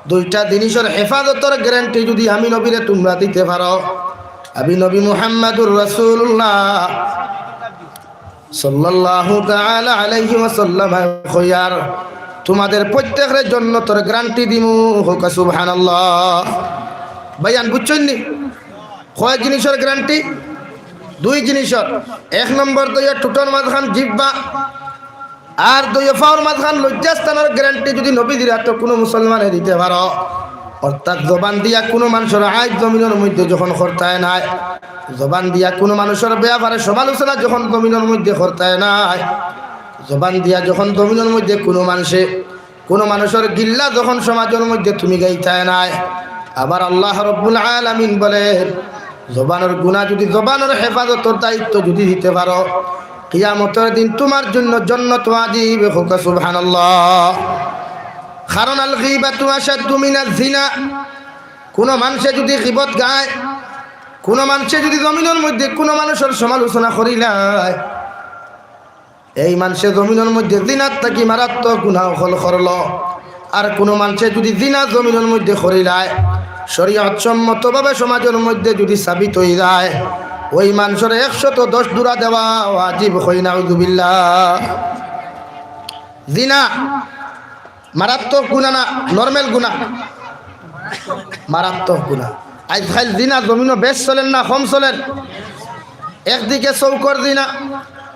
দুইটা জিনিসর হেফাজতর গ্যারান্টি যুদি আমি নবীরে তুমরা দিতে পারো, আমি নবী মুহাম্মাদুর রাসূলুল্লাহ সাল্লাল্লাহু তাআলা আলাইহি ওয়াসাল্লাম কইয়ার, তুমাদের প্রত্যেকরে জন্নতর গ্যারান্টি দিমু। কউক্কা সুবহানাল্লাহ। ভাইয়ান, বুঝছইন নি? কয় জিনিসর গ্যারান্টি? দুই জিনিসর। এক নম্বর, দুইও ঠুটর মাঝখান জিব্বা, আর দুইও পাওর মাঝখান লজ্জাস্থানর গ্যারান্টি যুদি নবীজির আতো কুনু মুসলমানে দিতে পারো, অর্থাৎ জবান দিয়া কুনু মানষর আইব জমিনর মধ্যে যখন করতায় নায়, জবান দিয়া কুনু মানষর ব্যাপারে সমালোচনা যখন জমিনর মধ্যে করতায় নায়, জবান দিয়া যখন জমিনর মধ্যে কুনু মানষে কুনু মানষর গিল্লা যখন সমাজর মধ্যে তুমি গাইতায় নায়, আবার আল্লাহ রব্বুল আলামিন বলেন, জবানর গুনা যুদি, জবানর হেফাজতর দায়িত্ব যুদি দিতে পারো, কিয়ামতর দিন তুমার জন্য জন্নত ওয়াজিব। কউক্কা সুবহানাল্লাহ। কারণ আল গীবাতু আশাদ্দু মিনাজ জিনা। কুনু মানষে যুদি গীবত গায়, কুনু মানষে যুদি জমিনর মধ্যে কুনু মানষর সমালোচনা করিলায়, এই মানষে জমিনর মধ্যে জিনার থাকি মারাত্মক গুনা অকল করলো। আর কুনু মানষে যুদি জিনা জমিনর মধ্যে করিলায়, শরীয়ত সম্মতভাবে সমাজর মধ্যে যুদি সাবিত অইযায়, ওই মানষরে একশত দশ দুরা দেওয়া ওয়াজিব। কই নাউজুবিল্লাহ। জিনা মারাত্মক গুনা না নরমাল গুনা? মারাত্মক গুনা। আইজকাইল জিনা জমিনো বেশ চলের না কম চলের? একদিকে চউখর জিনা,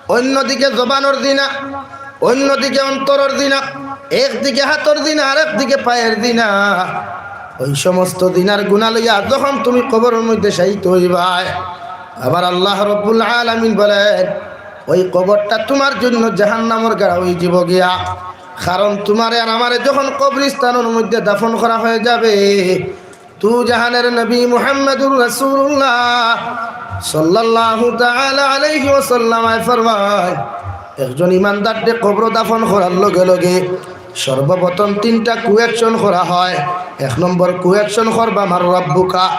অইন্যদিকে জবানর জিনা, অইন্যদিকে অন্তরর জিনা, একদিকে হাতর জিনা, আরেকদিকে পায়ের জিনা। ওই সমস্ত জিনার গুনা লইয়া যখন তুমি কবরর মধ্যে শায়িত অইবায়, আবার আল্লাহ রব্বুল আলামিন বলেন, ওই কবরটা তুমার জন্য জাহান্নামর গাড়া অইযিবো গিয়া। কারণ তুমারে আর আমারে যখন কবরস্থানর মধ্যে দাফন করা হয়ে যাবে, দুজাহানের নবী মুহাম্মাদুর রাসূলুল্লাহ সাল্লাল্লাহু তাআলা আলাইহি ওয়াসাল্লাম ফরমায়, একজন ইমানদাররে কবরো দাফন করার লগে লগে সর্বপ্রথম তিনটা কুয়েকশন করা হয়। এক নম্বর কুয়েকশন করবা মান রাব্বুকা,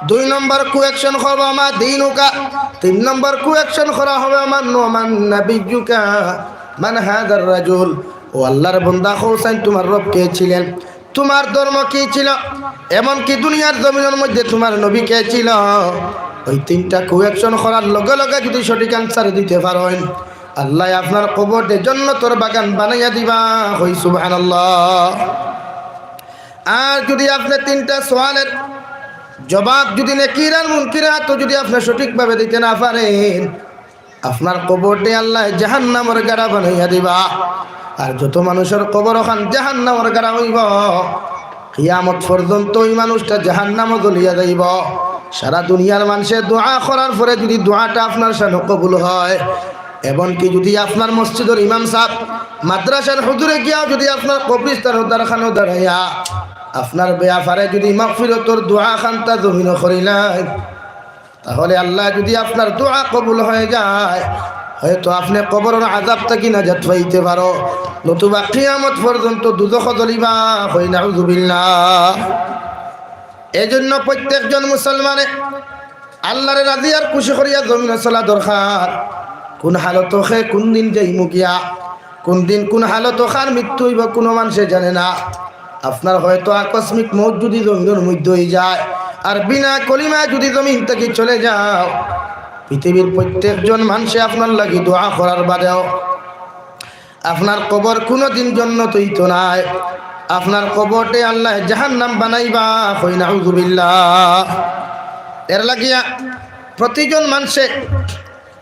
দুই নম্বর কুয়েকশন করবা মা দীনুকা, তিন নম্বর কুয়েকশন করা হবে মান, মান নাবিয়্যুকা, মান হাযার রাজুল। ও আল্লাহর বান্দা, কওছাইন তুমার রব কে ছিলেন? তুমার ধর্ম কি ছিল, এমনকি দুনিয়ার জমিনর মধ্যে তুমার নবী কে ছিল? ওই তিনটা কুয়েকশন করার লগে লগে যুদি সঠিক আনসার দিতে পারইন, আল্লায় আপনার কবররে জন্নতর বাগান বানাইয়া দিবা। কই সুবহানাল্লাহ। আর যুদি আপনে তিনটা সওয়ালের জবাব যুদি নেকির আর মুনকিরাত যুদি আপনে সঠিকভাবে দিতে না পারেন, আপনার কবরটারে আল্লায় জাহান্নামর গাড়া বানাইয়া দিবা। আর যত মানুষর কবর অখান জাহান্নামর গাড়া অইবো, কিয়ামত পর্যন্ত ওই মানুষটা জাহান্নামো জ্বলিয়া যাইবো। সারা দুনিয়ার মানষে দোয়া করার পরে যুদি দোয়াটা আপনার শানো কবুল হয়, এমনকি যুদি আপনার মসজিদর ইমাম সাব, মাদ্রাসার হুজুরে গিয়াও যুদি আপনার কবরস্থানর দ্বারখানো দাঁড়াইয়া আপনার বেয়াপারে যুদি মাগফিরতর দোয়া খান্তা জমিনো করিলাইন, তাহলে আল্লায় যুদি আপনার দোয়া কবুল হয়ে যায়, হয়তো আপনে কবরর আযাব থাকি নাজাত পাইতে পারো, নতুবা কিয়ামত পর্যন্ত দুজখো জ্বলিবা। কই নাউজুবিল্লাহ। এই জন্য প্রত্যেকজন মুসলমানে আল্লারে রাজি আর খুশি করিয়া জমিনো চলা দরকার। কোন হালতো কে কোন দিন যাইমু গিয়া, কোন দিন কোন হালতো কার মৃত্যু অইবো, কোনো মানষে জানে না। আপনার হয়তো আকস্মিক মউত যুদি জমিনর মধ্যে অই যায়, আর বিনা কলিমায় যুদি জমিন থাকি চলে যাও, পৃথিবীর প্রত্যেকজন মানষে আপনার লাগি দোয়া করার বাদেও আপনার কবর কুনুদিন জন্নত অইতো নায়, আপনার কবরটারে আল্লায় জাহান্নাম বানাইবা। কই নাউজুবিল্লাহ। এর লাগিয়া প্রতিজন মানষে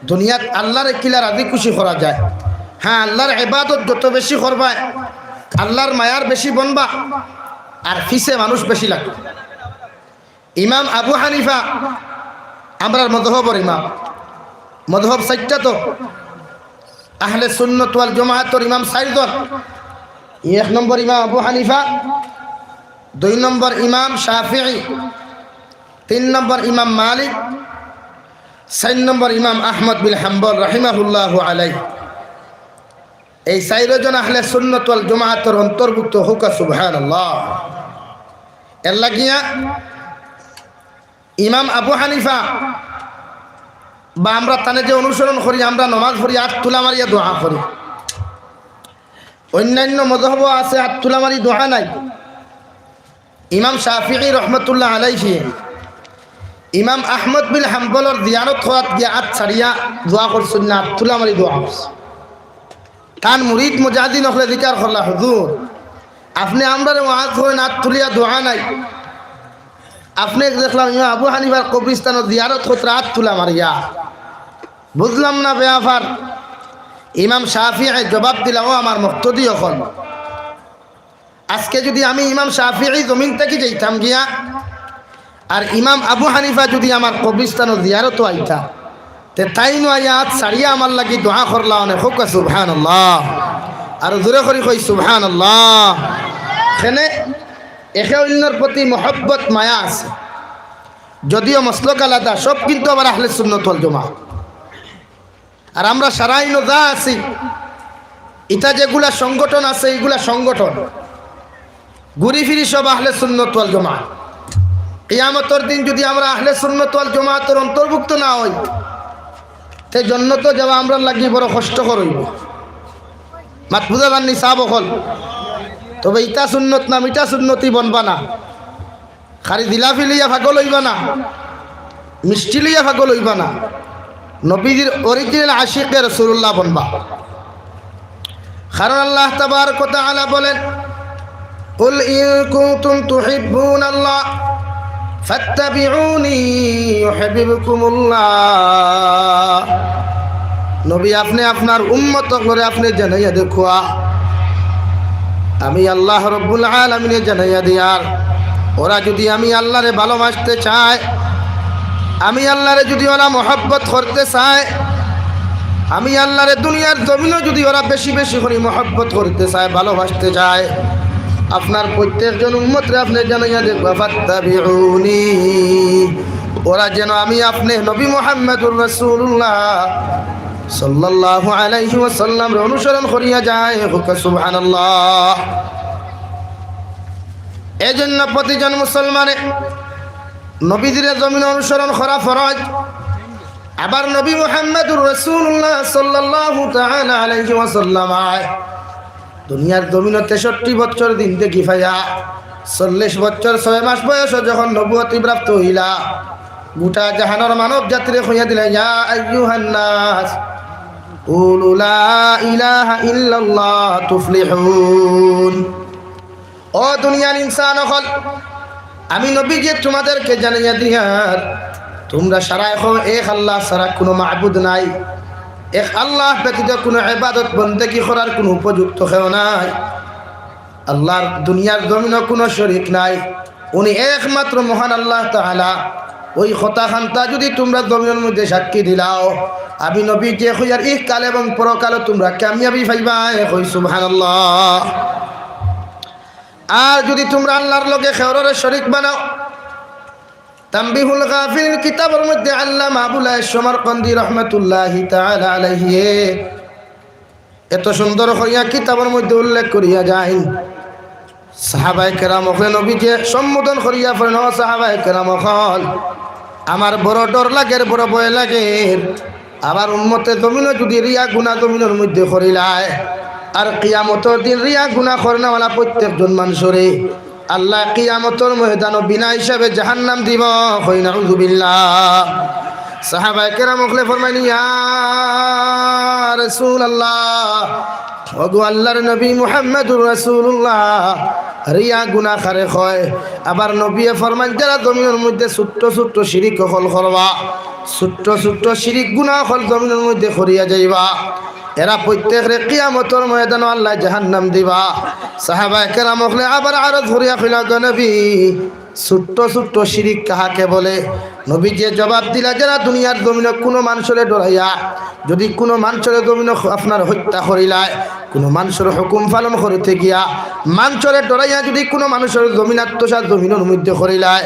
দুনিয়াত আল্লারে কিলা রাজি খুশি করা যায়। হ্যাঁ, আল্লার ইবাদত যত বেশি করবায়, আল্লার মায়ার বেশি বনবা, আর পিছে মানুষ বেশি লাগবো। ইমাম আবু হানিফা আমরার মজহবর ইমাম। মজহব চাইরটা তো, আহলে সুন্নত ওয়াল জমাআতর ইমাম চাইরজন। এক নম্বর ইমাম আবু হানিফা, দুই নম্বর ইমাম শাফিঈ, তিন নম্বর ইমাম মালিক, চাইর নম্বর ইমাম আহমদ বিন হাম্বল রাহিমাহুল্লাহু আলাইহি। এই চাইরজন আহলে সুন্নত ওয়াল জমাআতর অন্তর্ভুক্ত, কউক্কা সুবহানাল্লাহ। এর লাগিয়া ইমাম আবু হানিফা বা আমরা তানে যে অনুসরণ করি, আমরা নমাজ পড়ি, আত তুলা মারিয়া দোয়া করি। অইন্যান্য মজহবো আছে আত তুলা মারি দোয়া নাই। ইমাম শাফিঈ রহমতুল্লাহ আলাইহি ইমাম আহমদ বিন হাম্বলর জিয়ারত করাত গিয়া আত ছাড়িয়া দোয়া করছইন না, আত তুলা মারি দোয়া করছইন। তান মুরিদ মুজাহিদিন অকলে জিকার করলা, "হুজুর, আপনে আমরারে ওয়াজ করইন, আত তুলিয়া দোয়া নাই। আপনে দেখলাম ইমাম আবু হানিফার কবরস্থানো জিয়ারত কররা আত তুলা মারিয়া। বুঝলাম না বেয়াপার।" ইমাম শাফিঈ জবাব দিলা, "ও আমার মুক্তাদি অকল, আজকে যুদি আমি ইমাম শাফিঈ জমিন থাকি যাইতাম গিয়া, আর ইমাম আবু হানিফা যুদি আমার কবরস্থানো জিয়ারতো আইতা, তে তাইনও আইয়া আত ছাড়িয়া আমার লাগি দোয়া করলা অনে।" কউক্কা সুবহানাল্লাহ। আর জোরে করি কই সুবহানাল্লাহ। কেনে একে অইন্যর প্রতি মহব্বত মায়া আছে, যদিও মসলক আলাদা, সব কিন্তু আবার আহলে সুন্নত ওয়াল জমাআত। আর আমরা সারা ইনো যা আছি, ইতা যেগুলা সংগঠন আছে, ইগুলা সংগঠন ঘুরি ফিরি সব আহলে সুন্নত ওয়াল জমাআত। কিয়ামতর দিন যুদি আমরা আহলে সুন্নত ওয়াল জমাআতর অন্তর্ভুক্ত না অই, তে জন্নতো যাওয়া আমরার লাগি বড় কষ্টকর অইবো। মাত বুঝা যারনি সাব অকল? তবে ইতা সুন্নত না, মিঠা সুন্নতি বনবা না। খালি জিলাফি লইয়া পাগল অইবা না, মিষ্টি লইয়া পাগল অইবা না, নবীজির অরিজিনাল আশিকে রাসুলুল্লাহ বনবা। কারণ আল্লাহ তাবারক ওয়া তাআলা বলেন, "কুল ইন কুনতুম তুহিব্বুনাল্লাহ ফাত্তাবিউনি ইউহিব্বুকুমুল্লাহ।" নবী, আপনে আপনার উম্মত অকলরে আপনে জানাইয়া দেখুয়া, আমি আল্লাহ রব্বুল আলামিনে জানাইয়া দিয়ার, ওরা যুদি আমি আল্লারে ভালোবাসতে চায়, আমি আল্লারে যুদি ওরা মহব্বত করতে চায়, আমি আল্লারে দুনিয়ার জমিনো যুদি ওরা বেশি বেশি করি মহব্বত করতে চায়, ভালোবাসতে চায়, আপনার প্রত্যেকজন উম্মতরে আপনে জানাইয়া দেখবা, "ফাত্তাবিউনি।" ওরা যেন আমি আপনে নবী মুহাম্মাদুর রাসুলুল্লাহ সাল্লাল্লাহু আলাইহি ওয়াসাল্লামরে অনুসরণ করিয়া যায়। কউক্কা সুবহানাল্লাহ। এই জন্য প্রতিজন মুসলমানে নবীজিরে জমিন অনুসরণ করা ফরজ। আবার নবী মুহাম্মাদুর রাসুলুল্লাহ সাল্লাল্লাহু তাআলা আলাইহি ওয়াসাল্লাম আয় দুনিয়ার জমিনো তেষট্টি বছর জিন্দেগি পাইয়া, চল্লিশ বছর ছয় মাস বয়সো যখন নবুয়তি প্রাপ্ত অইলা, গোটা জাহানর মানব জাতিরে কইয়া দিলা, "ইয়া আইয়ুহান নাস, কুলু লা ইলাহা ইল্লাল্লাহ তুফলিহুন।" ও দুনিয়ার ইনসান অকল, আমি নবীজি তোমাদেরকে জানাইয়া দিয়ার, তোমরা সারায় কও, এক আল্লাহ ছাড়া কুনু মাবুদ নাই, এক আল্লাহ ব্যতীত কুনু ইবাদত বন্দেগী করার কুনু উপযুক্ত কেউ নাই। আল্লাহর দুনিয়ার জমিনো কুনু শরিক নাই, উনি একমাত্র মহান আল্লাহ তাআলা। ওই কথাখানতা যুদি তোমরা জমিনর মধ্যে সাক্ষী দিলাও, আমি নবীজিয়ে কইয়ার ইহকাল এবং পরকালো তোমরা কামিয়াবি পাইবায়। কই সুবহানাল্লাহ। আর যুদি তোমরা আল্লাহর লগে কেউররে শরিক বানাও, তানবিহুল গাফিলিন কিতাবর মধ্যে আল্লামা আবুল আয়েশ সমরকন্দি রহমতুল্লাহি তাআলা আলাইহি এত সুন্দর করিয়া কিতাবর মধ্যে উল্লেখ করিয়া যাইন। সাহাবায়ে কেরাম অকলে নবীজিরে সম্বোধন করিয়া ফরমাইন, "ও সাহাবায়ে কেরাম অকল, আমার বড় ডর লাগের, বড় ভয় লাগের, আমার উম্মতে জমিনো যুদি রিয়া গুনা জমিনর মধ্যে করিলায়, আর কিয়ামতর দিন রিয়া গুনা করনেওয়ালা প্রত্যেকজন মানষরে আল্লায় কিয়ামতর ময়দানো বিনা হিসাবে জাহান্নাম দিবো।" কই নাউজুবিল্লাহ। সাহাবায়ে কেরাম অকলে ফরমাইন, "ইয়া রাসূলুল্লাহ, ওগো আল্লাহর নবী মুহাম্মাদুর রাসূলুল্লাহ, রিয়া গুনা কারে কয়?" আবার নবীয়ে ফরমাইন, "যারা জমিনর মধ্যে ছোট্ট ছোট্ট শিরিক অকল করবা, ছোট্ট ছোট্ট শিরিক গুনা অকল জমিনর মধ্যে করিয়া যাইবা, এরা প্রত্যেকরে কিয়ামতর ময়দানো আল্লায় জাহান্নাম দিবা।" সাহাবায়ে কেরাম অকলে আবার আরজ করিয়া কইলা, "গো নবী, ছোট্ট ছোট্ট শিরিক কাহাকে বলে?" নবীজিয়ে জবাব দিলা, "যারা দুনিয়ার জমিনো কুনু মানষরে ডরাইয়া যুদি কুনু মানষরে জমিনো হ-, আপনার হত্যা করিলায়, কুনু মানষর হুকুম পালন করিতে গিয়া মানষরে ডরাইয়া যুদি কুনু মানষর জমিন আত্মসাৎ জমিনর মধ্যে করিলায়,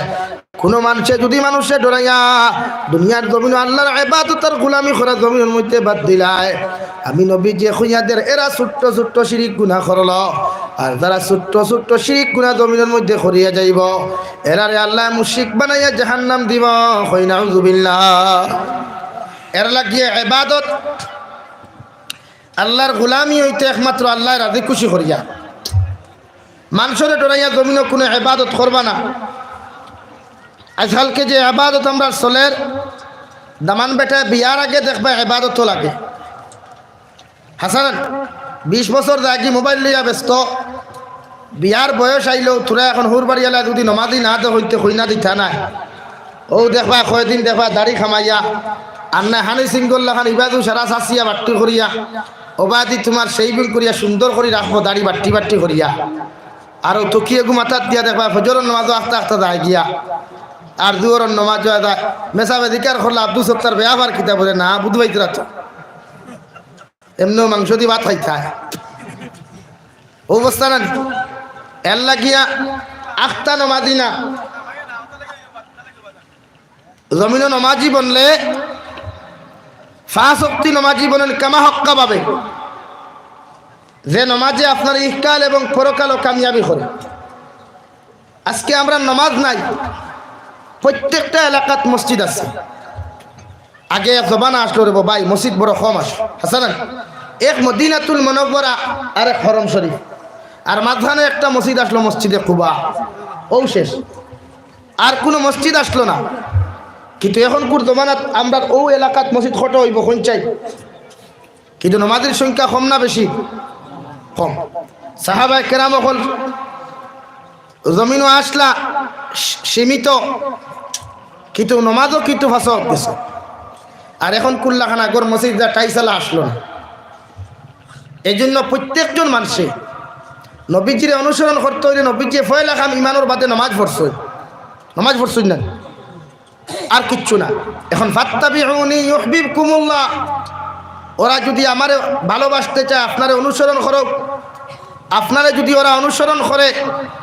কুনু মানষে যুদি মানষরে ডরাইয়া দুনিয়ার জমিনো আল্লাহর ইবাদত আর গোলামি করা জমিনর মধ্যে বাদ দিলায়, আমি নবীজিয়ে কইয়া দের, এরা ছোট্ট ছোট্ট শিরিক গুনা করলো। আর যারা ছোট্ট ছোট্ট শিরিক গুনা জমিনর মধ্যে করিয়া যাইবো, এরারে আল্লায় মুশরিক বানাইয়া জাহান্নাম দিবো।" কই নাউজুবিল্লাহ। এর লাগিয়া ইবাদত, আল্লাহর গোলামি অইতে একমাত্র আল্লায় রাজি খুশি করিয়া। মানষরে ডরাইয়া জমিনো কুনু ইবাদত করবা না। আজকালকে যে ইবাদত আমরার চলের, দামান বেটায় বিয়ার আগে দেখবা ইবাদতও লাগে। হাসান, বিশ বছর যায়গি মোবাইল লইয়া ব্যস্ত, বিয়ার বয়স আইলো, থুড়া এখন হুরবাড়িয়ালা যুদি নমাজি না দেখইন তে কইনা দিতা নায়। অউ দেখবা কয়দিন দেখবা দাড়ি কামাইয়া, আর নায় হানি সিংগর লাখান ইবাদু সারা চাচিয়া বাট্টি করিয়া, অবাদি তুমার shaving করিয়া সুন্দর করি রাখবো দাড়ি বাট্টি বাট্টি করিয়া। আর অউ তকিয়া গু মাথাত দিয়া দেখবা ফজরর নমাজও আখতা আখতা যায় গিয়া, আর জুহরর নমাজও যায়। মেসাবে জিকার করলা আব্দুস সত্তার বেয়াপার কিতা বলে না, বুঝবাইতরা তো। এমনেও মাংস দি ভাত খাইতা অয়। অবস্থা না নি? এর লাগিয়া আখতা নমাজি না। জমিনো নমাজি বনলে, পাঁচ ওয়াক্তি নমাজি বনলে কামা হক্কা ভাবে। যে নমাজে আপনার ইহকাল এবং পরকালও কামিয়াবি করে। আজকে আমরার নমাজ নাই, প্রত্যেকটা এলাকাত মসজিদ আছে। আগে এক জমানা আসলো রে ভাই, মসজিদ বড় কম আসলো, আছে না? এক মদিনাতুল মুনাওয়ারা আর এক হরম শরীফ, আর মাঝখানো একটা মসজিদ আসলো মসজিদে কুবা, অউ শেষ। আর কুনু মসজিদ আসলো না। কিন্তু এখনকুর জমানাত আমরার অউ এলাকাত মসজিদ কটা অইবো, কইন চাই? কিন্তু নমাজির সংখ্যা কম না বেশি? কম। সাহাবায়ে কেরাম অকল জমিনো আসলা সী-, সীমিত, কিন্তু নমাজও কিন্তু পাঁচ ওয়াক্ত গেছে। আর এখনকুর লাখান আগর মসজিদ যা টাইলসআলা আসলো না। এই জন্য প্রত্যেকজন মানষে নবীজিরে অনুসরণ করতে অইলে নবীজিয়ে পয়লা কাম ইমানর বাদে নমাজ পড়ছইন, নমাজ পড়ছইন না। আর কিচ্ছু না। এখন "ফাত্তাবিউনি ইউহবিবকুমুল্লাহ", ওরা যুদি আমারে ভালোবাসতে চায়, আপনারে অনুসরণ করউক, আপনারে যুদি ওরা অনুসরণ করে,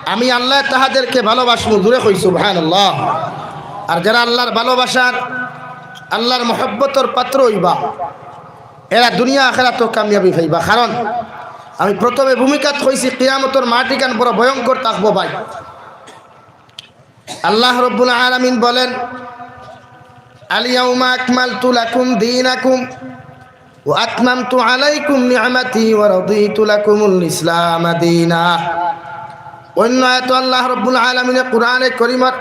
আমি আল্লায় তাহাদেরকে ভালোবাসবো। জুরে কই সুবহানাল্লাহ। আর যারা আল্লার ভালোবাসার, আল্লার মহব্বতর পাত্র অইবা, এরা দুনিয়া আখেরাতো কামিয়াবি পাইবা। কারণ আমি প্রথমে ভূমিকাত কইছি, কিয়ামতর মাটিখান বড় ভয়ঙ্কর থাকবো ভাই। আল্লাহ রাব্বুল আলামিন বলেন, "আল ইয়াউমা আকমালতু লাকুম দীনাকুম ওয়া আতমামতু আলাইকুম নি'মাতি ওয়া রাদিতু লাকুমুল ইসলামা দীনা।" অন্য আয়াতো আল্লাহ রাব্বুল আলামিনে কোরআনে করিমর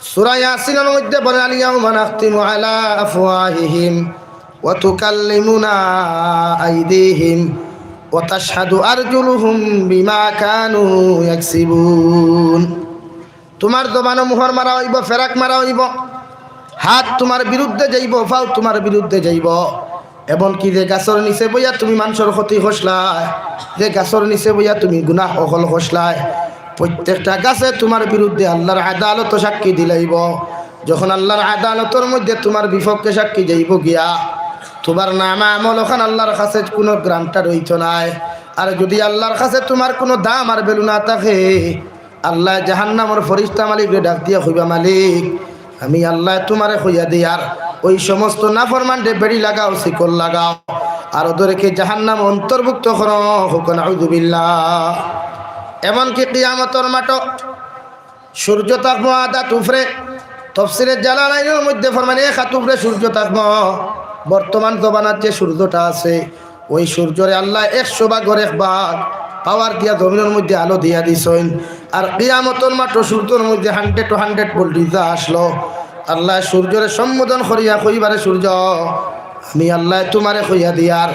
সূরা ইয়াসিনর মধ্যে বলেন, "আল ইয়াউমা নাখতিমু আলা আফওয়াহিহিম ওয়া তুকাল্লিমুনা আইদিহিম ওয়া তাশহাদু আরজুলুহুম বিমা কানু ইয়াকসিবুন।" তুমার জবানো মুহর মারা অইবো, ফেরাক মারা অইবো, হাত তুমার বিরুদ্ধে যাইবো, ফাও তুমার বিরুদ্ধে যাইবো। এমনকি যে গাছর নিচে বইয়া তুমি মানষর ক্ষতি করছলায়, যে গাছর নিচে বইয়া তুমি গুনাহ অকল করছলায়, প্রত্যেকটা গাছে তুমার বিরুদ্ধে আল্লার আদালতো সাক্ষী দিলাইবো। যখন আল্লার আদালতর মধ্যে তুমার বিপক্ষে সাক্ষী যাইবো গিয়া, তুমার নামা আমল অখান আল্লার কাছে কুনু গ্রান্টার অইতো নায়। আর যুদি আল্লার কাছে তুমার কুনু দাম আর ভ্যালু না থাকে, আল্লায় জাহান্নামর ফিরিস্তা মালিকরে ডাক দিয়া কইবা, "মালিক, আমি আল্লায় তুমারে কইয়া দিয়ার, ওই সমস্ত নাফরমানরে বেড়ি লাগাও, শিকল লাগাও, আর ওদেরকে জাহান্নাম অন্তর্ভুক্ত করো।" কউক্কা নাউজুবিল্লাহ। এমনকি কিয়ামতর মাঠো সূর্য থাকবো আধা আত উপরে। তফসিরে জালালাইনর মধ্যে ফরমাইন, এক আত উপরে সূর্য থাকবো। বর্তমান জমানার যে সূর্যটা আছে, ওই সূর্যরে আল্লায় একশো ভাগর এক ভাগ পাওয়ার দিয়া জমিনর মধ্যে আলো দিয়া দিছইন। আর কিয়ামতর মাঠো সূর্যর মধ্যে hundred to hundred voltage যা আসলো, আল্লায় সূর্যরে সম্বোধন করিয়া কইবারে, "সূর্য, আমি আল্লায় তুমারে কইয়া দিয়ার,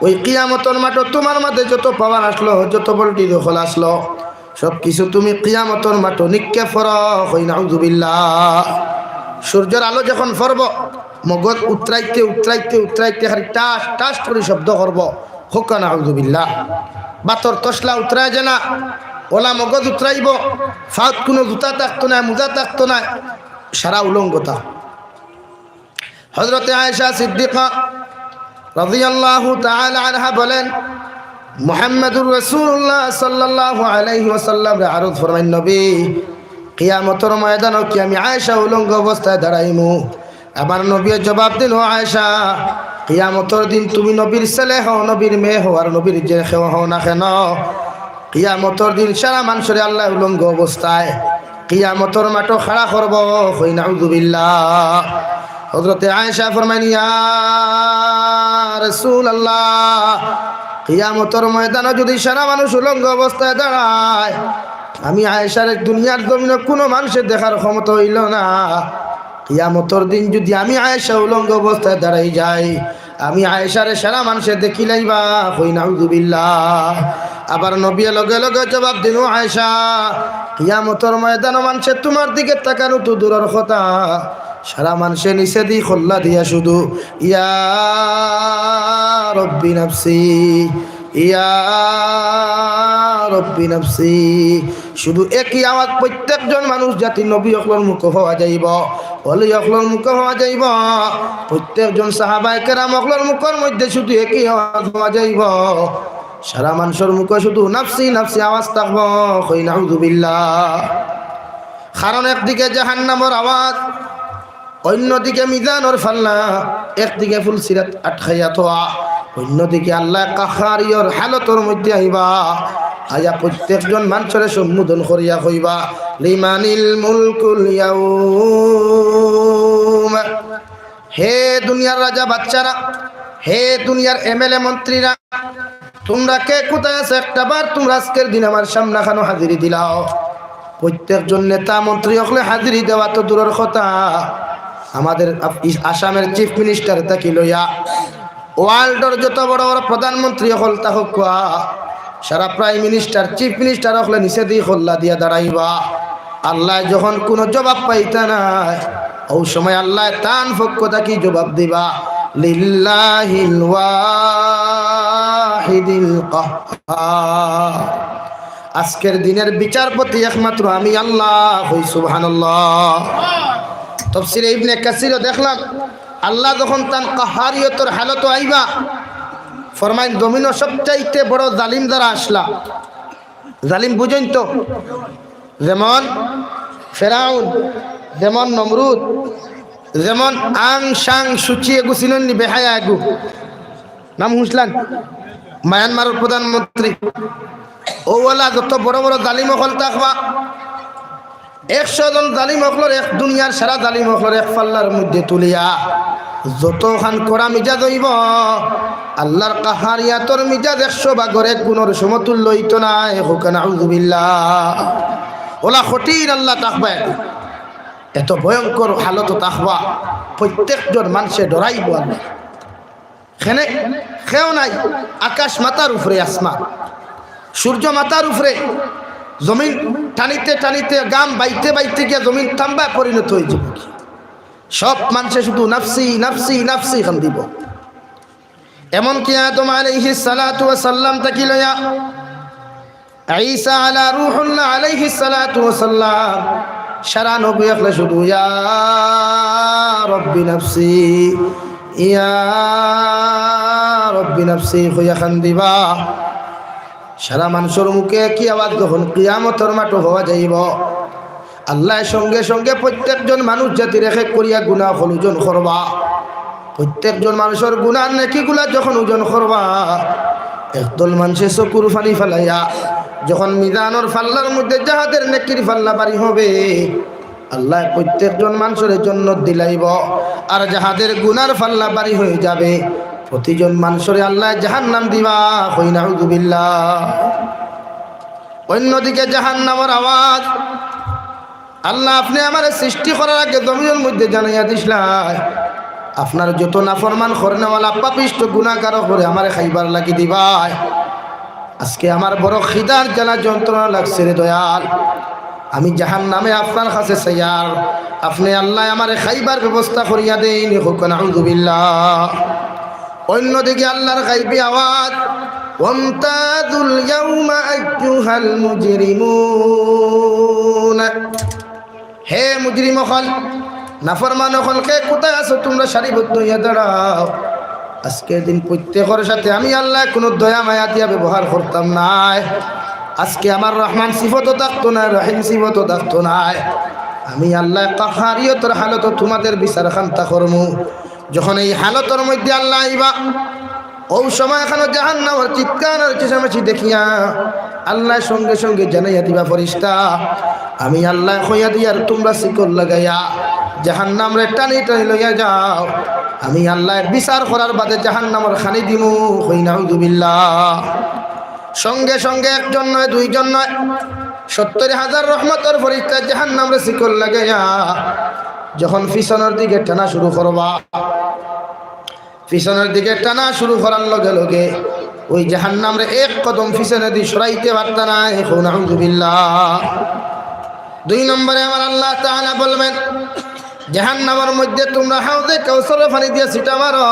ওই কিয়ামতর মাঠো তুমার মাঝে যত পাওয়ার আসলো, যত voltage অকল আসলো, সব কিছু তুমি কিয়ামতর মাঠো নিক্ষেপ করো।" কই নাউজুবিল্লাহ। সূর্যর আলো যখন পড়বো, মগজ উতরাইতে, উতরাইতে, উতরাইতে খালি টাস টাস করি শব্দ করবো। কউক্কা নাউজুবিল্লাহ। বাতর তসলা উতরায় যে না, ওলা মগজ উতরাইবো, ফাওত কুনু জুতা থাকতো নায়, মুজা থাকতো নায়, সারা উলঙ্গতা। হযরতে আয়েশা সিদ্দিকা রাদিয়াল্লাহু তাআলা আনহা বলেন, মুহাম্মাদুর রাসূলুল্লাহ সাল্লাল্লাহু আলাইহি ওয়াসাল্লামরে আরজ ফরমাইন, "নবী, কিয়ামতর ময়দানো কি আমি আয়েশা উলঙ্গ অবস্থায় দাঁড়াইমু?" আমার নবীয়ে জবাব দিন, "ও আয়েশা, কিয়ামতর দিন তুমি নবীর ছেলে হও, নবীর মেয়ে হও, আর নবীর যে কেউ হও না কেন, কিয়ামতর দিন সারা মানষরে আল্লায় উলঙ্গ অবস্থায় কিয়ামতর মাঠো খাড়া করবো।" কই নাউজুবিল্লাহ। হযরতে আয়েশা ফরমাইন, "ইয়া রাসূলুল্লাহ, কিয়ামতর ময়দানো যুদি সারা মানুষ উলঙ্গ অবস্থায় দাঁড়ায়, আমি আয়েশারে দুনিয়ার জমিনো কুনু মানষে দেখার ক্ষমতা অইলো না। কিয়ামতর দিন যুদি আমি আয়েশা উলঙ্গ অবস্থায় দাঁড়াই যাই, আমি আয়েশারে সারা মানষে দেখিলাইবা।" কই নাউজুবিল্লাহ। আবার নবীয়ে লগে লগে জবাব দিন, "ও আয়েশা, কিয়ামতর ময়দানো মানষে তুমার দিকে তাকানো তো দূরর কথা, সারা মানষে নিচেদি কল্লা দিয়া শুধু, ইয়া রব্বি নাফসি, ইয়া রব্বি নাফসি।" শুধু একই আওয়াজ প্রত্যেকজন মানুষ জাতি নবী অকলর মুখো পাওয়া যাইবো, ওলি অকলর মুখো পাওয়া যাইবো। প্রত্যেকজন সাহাবায়ে কেরাম অকলর মুখর মধ্যে শুধু একই আওয়াজ পাওয়া যাইবো। সারা মানষর মুখো শুধু নাফসি নাফসি আওয়াজ থাকবো। কই নাউজুবিল্লাহ। কারণ একদিকে জাহান্নামর আওয়াজ, অইন্যদিকে মিজানর পাল্লা, একদিকে ফুলসিরাত আটকাইয়া থওয়া, অইন্যদিকে আল্লায় কাহারিয়র হালতর মধ্যে আইবা, আইয়া প্রত্যেকজন মানষরে সম্বোধন করিয়া কইবা, "লিমানিল মুলকুল ইয়াউম।" হে দুনিয়ার রাজা বাদশারা, হে দুনিয়ার এমএলএ মন্ত্রীরা, তুমরা কে কোথায় আছো? একটা বার তুমরা আজকের দিন আমার সামনাখানো হাজিরি দিলাও। প্রত্যেকজন নেতা মন্ত্রী অকলে হাজিরি দেওয়া তো দূরর কথা, আমাদের আফ-, ইস-, আসামের চিফ মিনিস্টার থাকি লইয়া ওয়ার্ল্ডর যত বড় বড় প্রধানমন্ত্রী অকল থাকউক্কা, সারা প্রাইম মিনিস্টার, চিফ মিনিস্টার অকলে নিচেদি কল্লা দিয়া দাঁড়াইবা। আল্লায় যখন কুনু জবাব পাইতা নায়, অউ সময় আল্লায় তান পক্ষ থাকি জবাব দিবা, "লিল্লাহিল ওয়াহিদিল কাহহার।" আজকের দিনের বিচারপতি একমাত্র আমি আল্লাহ। কই সুবহানাল্লাহ। তফসিরে ইবনে কাসিরো দেখলাম, আল্লাহ যখন তান কাহারিয়তর হালতো আইবা, ফরমাইন, জমিনো সবচাইতে বড় জালিম যারা আছলা, জালিম বুঝইন তো, যেমন ফেরাউন, যেমন নমরুদ, যেমন আং সাং সুচি এগু চিনইন নি, বেহায়া এগু, নাম হুনছলান? মায়ানমারর প্রধানমন্ত্রী। অউ অলা যত বড় বড় জালিম অকল থাকবা, একশো জন জালিম অকলর এক, দুনিয়ার সারা জালিম অকলর এক পাল্লার মধ্যে তুলিয়া যতখান কড়া মিজাজ অইবো, আল্লার কাহারিয়াতর মিজাজ একশো ভাগর এক গুণর সমতুল্য অইতো নায়। কউক্কা নাউজুবিল্লাহ। অলা কঠিন আল্লাহ থাকবা, এত ভয়ঙ্কর হালতো থাকবা, প্রত্যেকজন মানষে ডরাইবো আল্লাহ। কেনে কেউ নাই, আকাশ মাথার উপরে, আসমান, সূর্য মাথার উপরে, জমিন টানিতে টানিতে, ঘাম বাইতে বাইতে গিয়া জমিন তাম্বায় পরিণত অইযিবো। সব মানষে শুধু নাফসি, নাফসি, নাফসি কান্দিবো। এমনকি আদম আলাইহিস সালাতু ওয়াস সালাম থাকি লইয়া ঈসা আলা রুহুল্লাহ আলাইহিস সালাতু ওয়াস সালাম, সারা নবী অকলে শুধু ইয়া রব্বি নাফসি, ইয়া রব্বি নাফসি কইয়া কান্দিবা। সারা মানষর মুখে একই আওয়াজ, যখন কিয়ামতর মাঠো হওয়া যাইবো, আল্লায় সঙ্গে সঙ্গে প্রত্যেকজন মানুষ জাতির এক এক করিয়া গুনা অকল ওজন করবা। প্রত্যেকজন মানষর গুনার নেকিগুলা যখন ওজন করবা, একদল মানষে চকুর পানি ফালাইয়া যখন মিজানর পাল্লার মধ্যে যাহাদের নেকির পাল্লা ভারি হবে, আল্লায় প্রত্যেকজন মানষরে জন্নত দিলাইবো। আর যাহাদের গুনার পাল্লা ভারি হয়ে যাবে, প্রতিজন মানষরে আল্লায় জাহান্নাম দিবা। কই নাউজুবিল্লাহ। অন্যদিকে জাহান্নামর আওয়াজ, আল্লাহ, আপনে আমারে সৃষ্টি করার আগে জমিনর মধ্যে জানাইয়া দিছলায়, আপনার যত নাফরমান করনেওয়ালা পাপিষ্ট গুনাহগার অকলরে আমারে খাইবার লাগি দিবায়। আজকে আমার বড় খিদার জ্বালা যন্ত্রণা লাগছে রে দয়াল, আমি জাহান্নামে আপনার কাছে চাইয়ার, আপনে আল্লায় আমারে খাইবার ব্যবস্থা করিয়া দেইন। কউক্কা নাউজুবিল্লাহ। অন্যদিকে আল্লাহর গাইবী আওয়াজ, "ওয়ামতাজুল ইয়াউমা আইয়ুহাল মুজরিমুন।" হে মুজরিম অকল, নাফরমান অকল, কে কোথায় আছো তুমরা? সারিবদ্ধ হইয়া দাঁড়াও। আজকের দিন প্রত্যেকর সাথে আমি আল্লায় কুনু দয়া মায়া দিয়া ব্যবহার করতাম নায়। আজকে আমার রহমান সিফতও থাকতো নায়, রহিম সিফতও থাকতো নায়। আমি আল্লায় কাহারিয়তর হালতো তুমাদের বিচার খান্তা করমু। যখন এই হালতর মধ্যে আল্লায় আইবা, অউ সময়খানো জাহান্নামর চিৎকার আর চেঁচামেচি দেখিয়া আল্লায় সঙ্গে সঙ্গে জানাইয়া দিবা, "ফিরিস্তা, আমি আল্লায় কইয়া দিয়ার তুমরা শিকল লাগাইয়া জাহান্নামরে টানি টানি লইয়া যাও। আমি আল্লায় বিচার করার বাদে জাহান্নামর খানি দিমু।" কই নাউজুবিল্লাহ। সঙ্গে সঙ্গে একজন নয়, দুইজন নয়, সত্তর হাজার রহমতর ফিরিস্তা জাহান্নামরে শিকল লাগাইয়া যখন পিছনর দিকে টানা শুরু করবা, পিছনর দিকে টানা শুরু করার লগে লগে ওই জাহান্নামরে এক কদম পিছনেদি সরাইতে পারতা নায়। কও নাউজুবিল্লাহ। দুই নম্বরে আমার আল্লাহ তাআলা বলবেন, "জাহান্নামর মধ্যে তুমরা হাউজে কাউসারর পানি দিয়া ছিটা মারো।"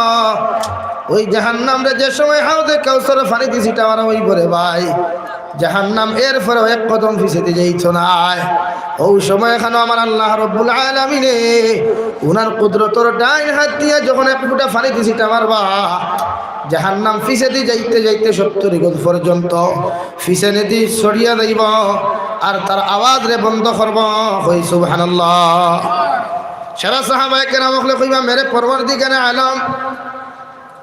ওই জাহান্নামরে যে সময় হাউজে কাউসারর পানি দিয়া ছিটা মারা অইবো রে ভাই, জাহান্নাম এরপরেও এক কদম পিছেদি যাইতো নায়। অউ সময়খানো আমার আল্লাহ রব্বুল আলামিনে উনার কুদরতর ডাইন হাত দিয়া যখন এক ফুটা পানি দিয়া ছিটা মারবা, জাহান্নাম পিছেদি যাইতে যাইতে সত্তর গজ পর্যন্ত পিছনেদি সরিয়া যাইবো, আর তার আওয়াজরে বন্ধ করবো। কই সুবহানাল্লাহ। সারা সাহাবায়ে কেরাম অকলে কইবা, "মেরে পরওয়ারদিগারে আলম,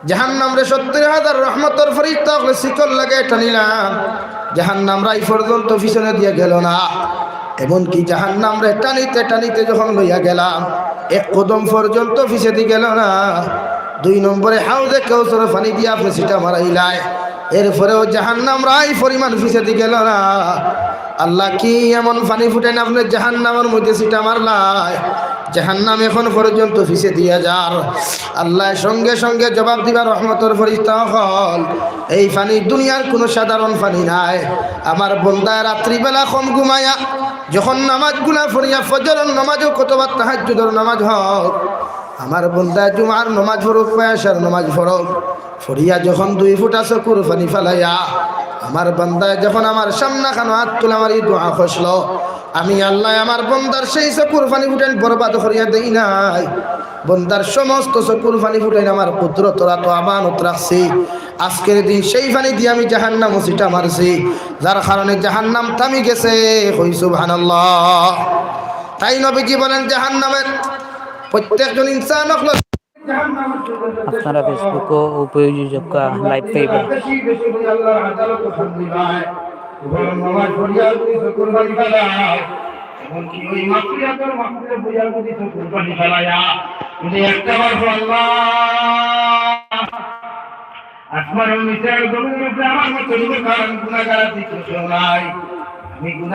জাহান্নামরে সত্তর হাজার রহমতর ফিরিস্তা অকলে শিকল লাগাই টানিলাম, জাহান্নামর আই পর্যন্ত পিছনে দিয়া গেল না। এমনকি জাহান্নামরে টানিতে টানিতে যখন লইয়া গেলাম, এক কদম পর্যন্ত পিছেদি গেল না। দুই নম্বরে হাউজে কাউসারর পানি দিয়া আপনে ছিটা মারাইলায়, এরপরেও জাহান্নামর আই পরিমাণ পিছেদি গেল না। আল্লাহ, কি এমন পানি ফুটাইন আপনে জাহান্নামর মধ্যে ছিটা মারলায়, জাহান্নাম এখন পর্যন্ত পিছেদিয়া যার?" আল্লায় সঙ্গে সঙ্গে জবাব দিবা, "রহমতর ফিরিস্তা অকল, এই পানি দুনিয়ার কুনু সাধারণ পানি নায়। আমার বন্দায় রাত্রিবেলা কম ঘুমাইয়া যখন নামাজগুলা পড়িয়া, ফজরর নামাজ অউক অথবা তাহাজ্জুদর নামাজ অউক, আমার বন্দায় জুমার নামাজ পড়উক বা এশার নামাজ পড়উক, পড়িয়া যখন দুই ফুটা চকুর পানি ফালাইয়া আমার বন্দায় যখন আমার সামনাখানো আত তুলা মারি দোয়া করছিল, আমি আল্লায় আমার বন্দার সেই চকুর পানি ফুটাইন বরবাদ করিয়া দেই নাই। বন্দার সমস্ত চকুর পানি ফুটাইন আমার কুদরতর আতো আমানত রাখছি। আজকের দিন সেই পানি দিয়া আমি জাহান্নামো ছিটা মারছি, যার কারণে জাহান্নাম থামি গেছে।" কই সুবহানাল্লাহ। তাই নবীজি বলেন, জাহান্নামের প্রত্যেকজন ইনসান অকল আপনারা Facebook-ও উপযোগী লাইভ পাইবা। এমনকি ওই মাকফিরাতের মাহফিলে বইয়া যদি চকুর পানি ফালাইয়া যদি একটা বার বলো, "আল্লাহ, আসমানের নিচে আর জমিনের উপরে আমার মতো গুনাহগার, গুনাহগার আর দ্বিতীয় কেউ নাই, আমি গুনাহ"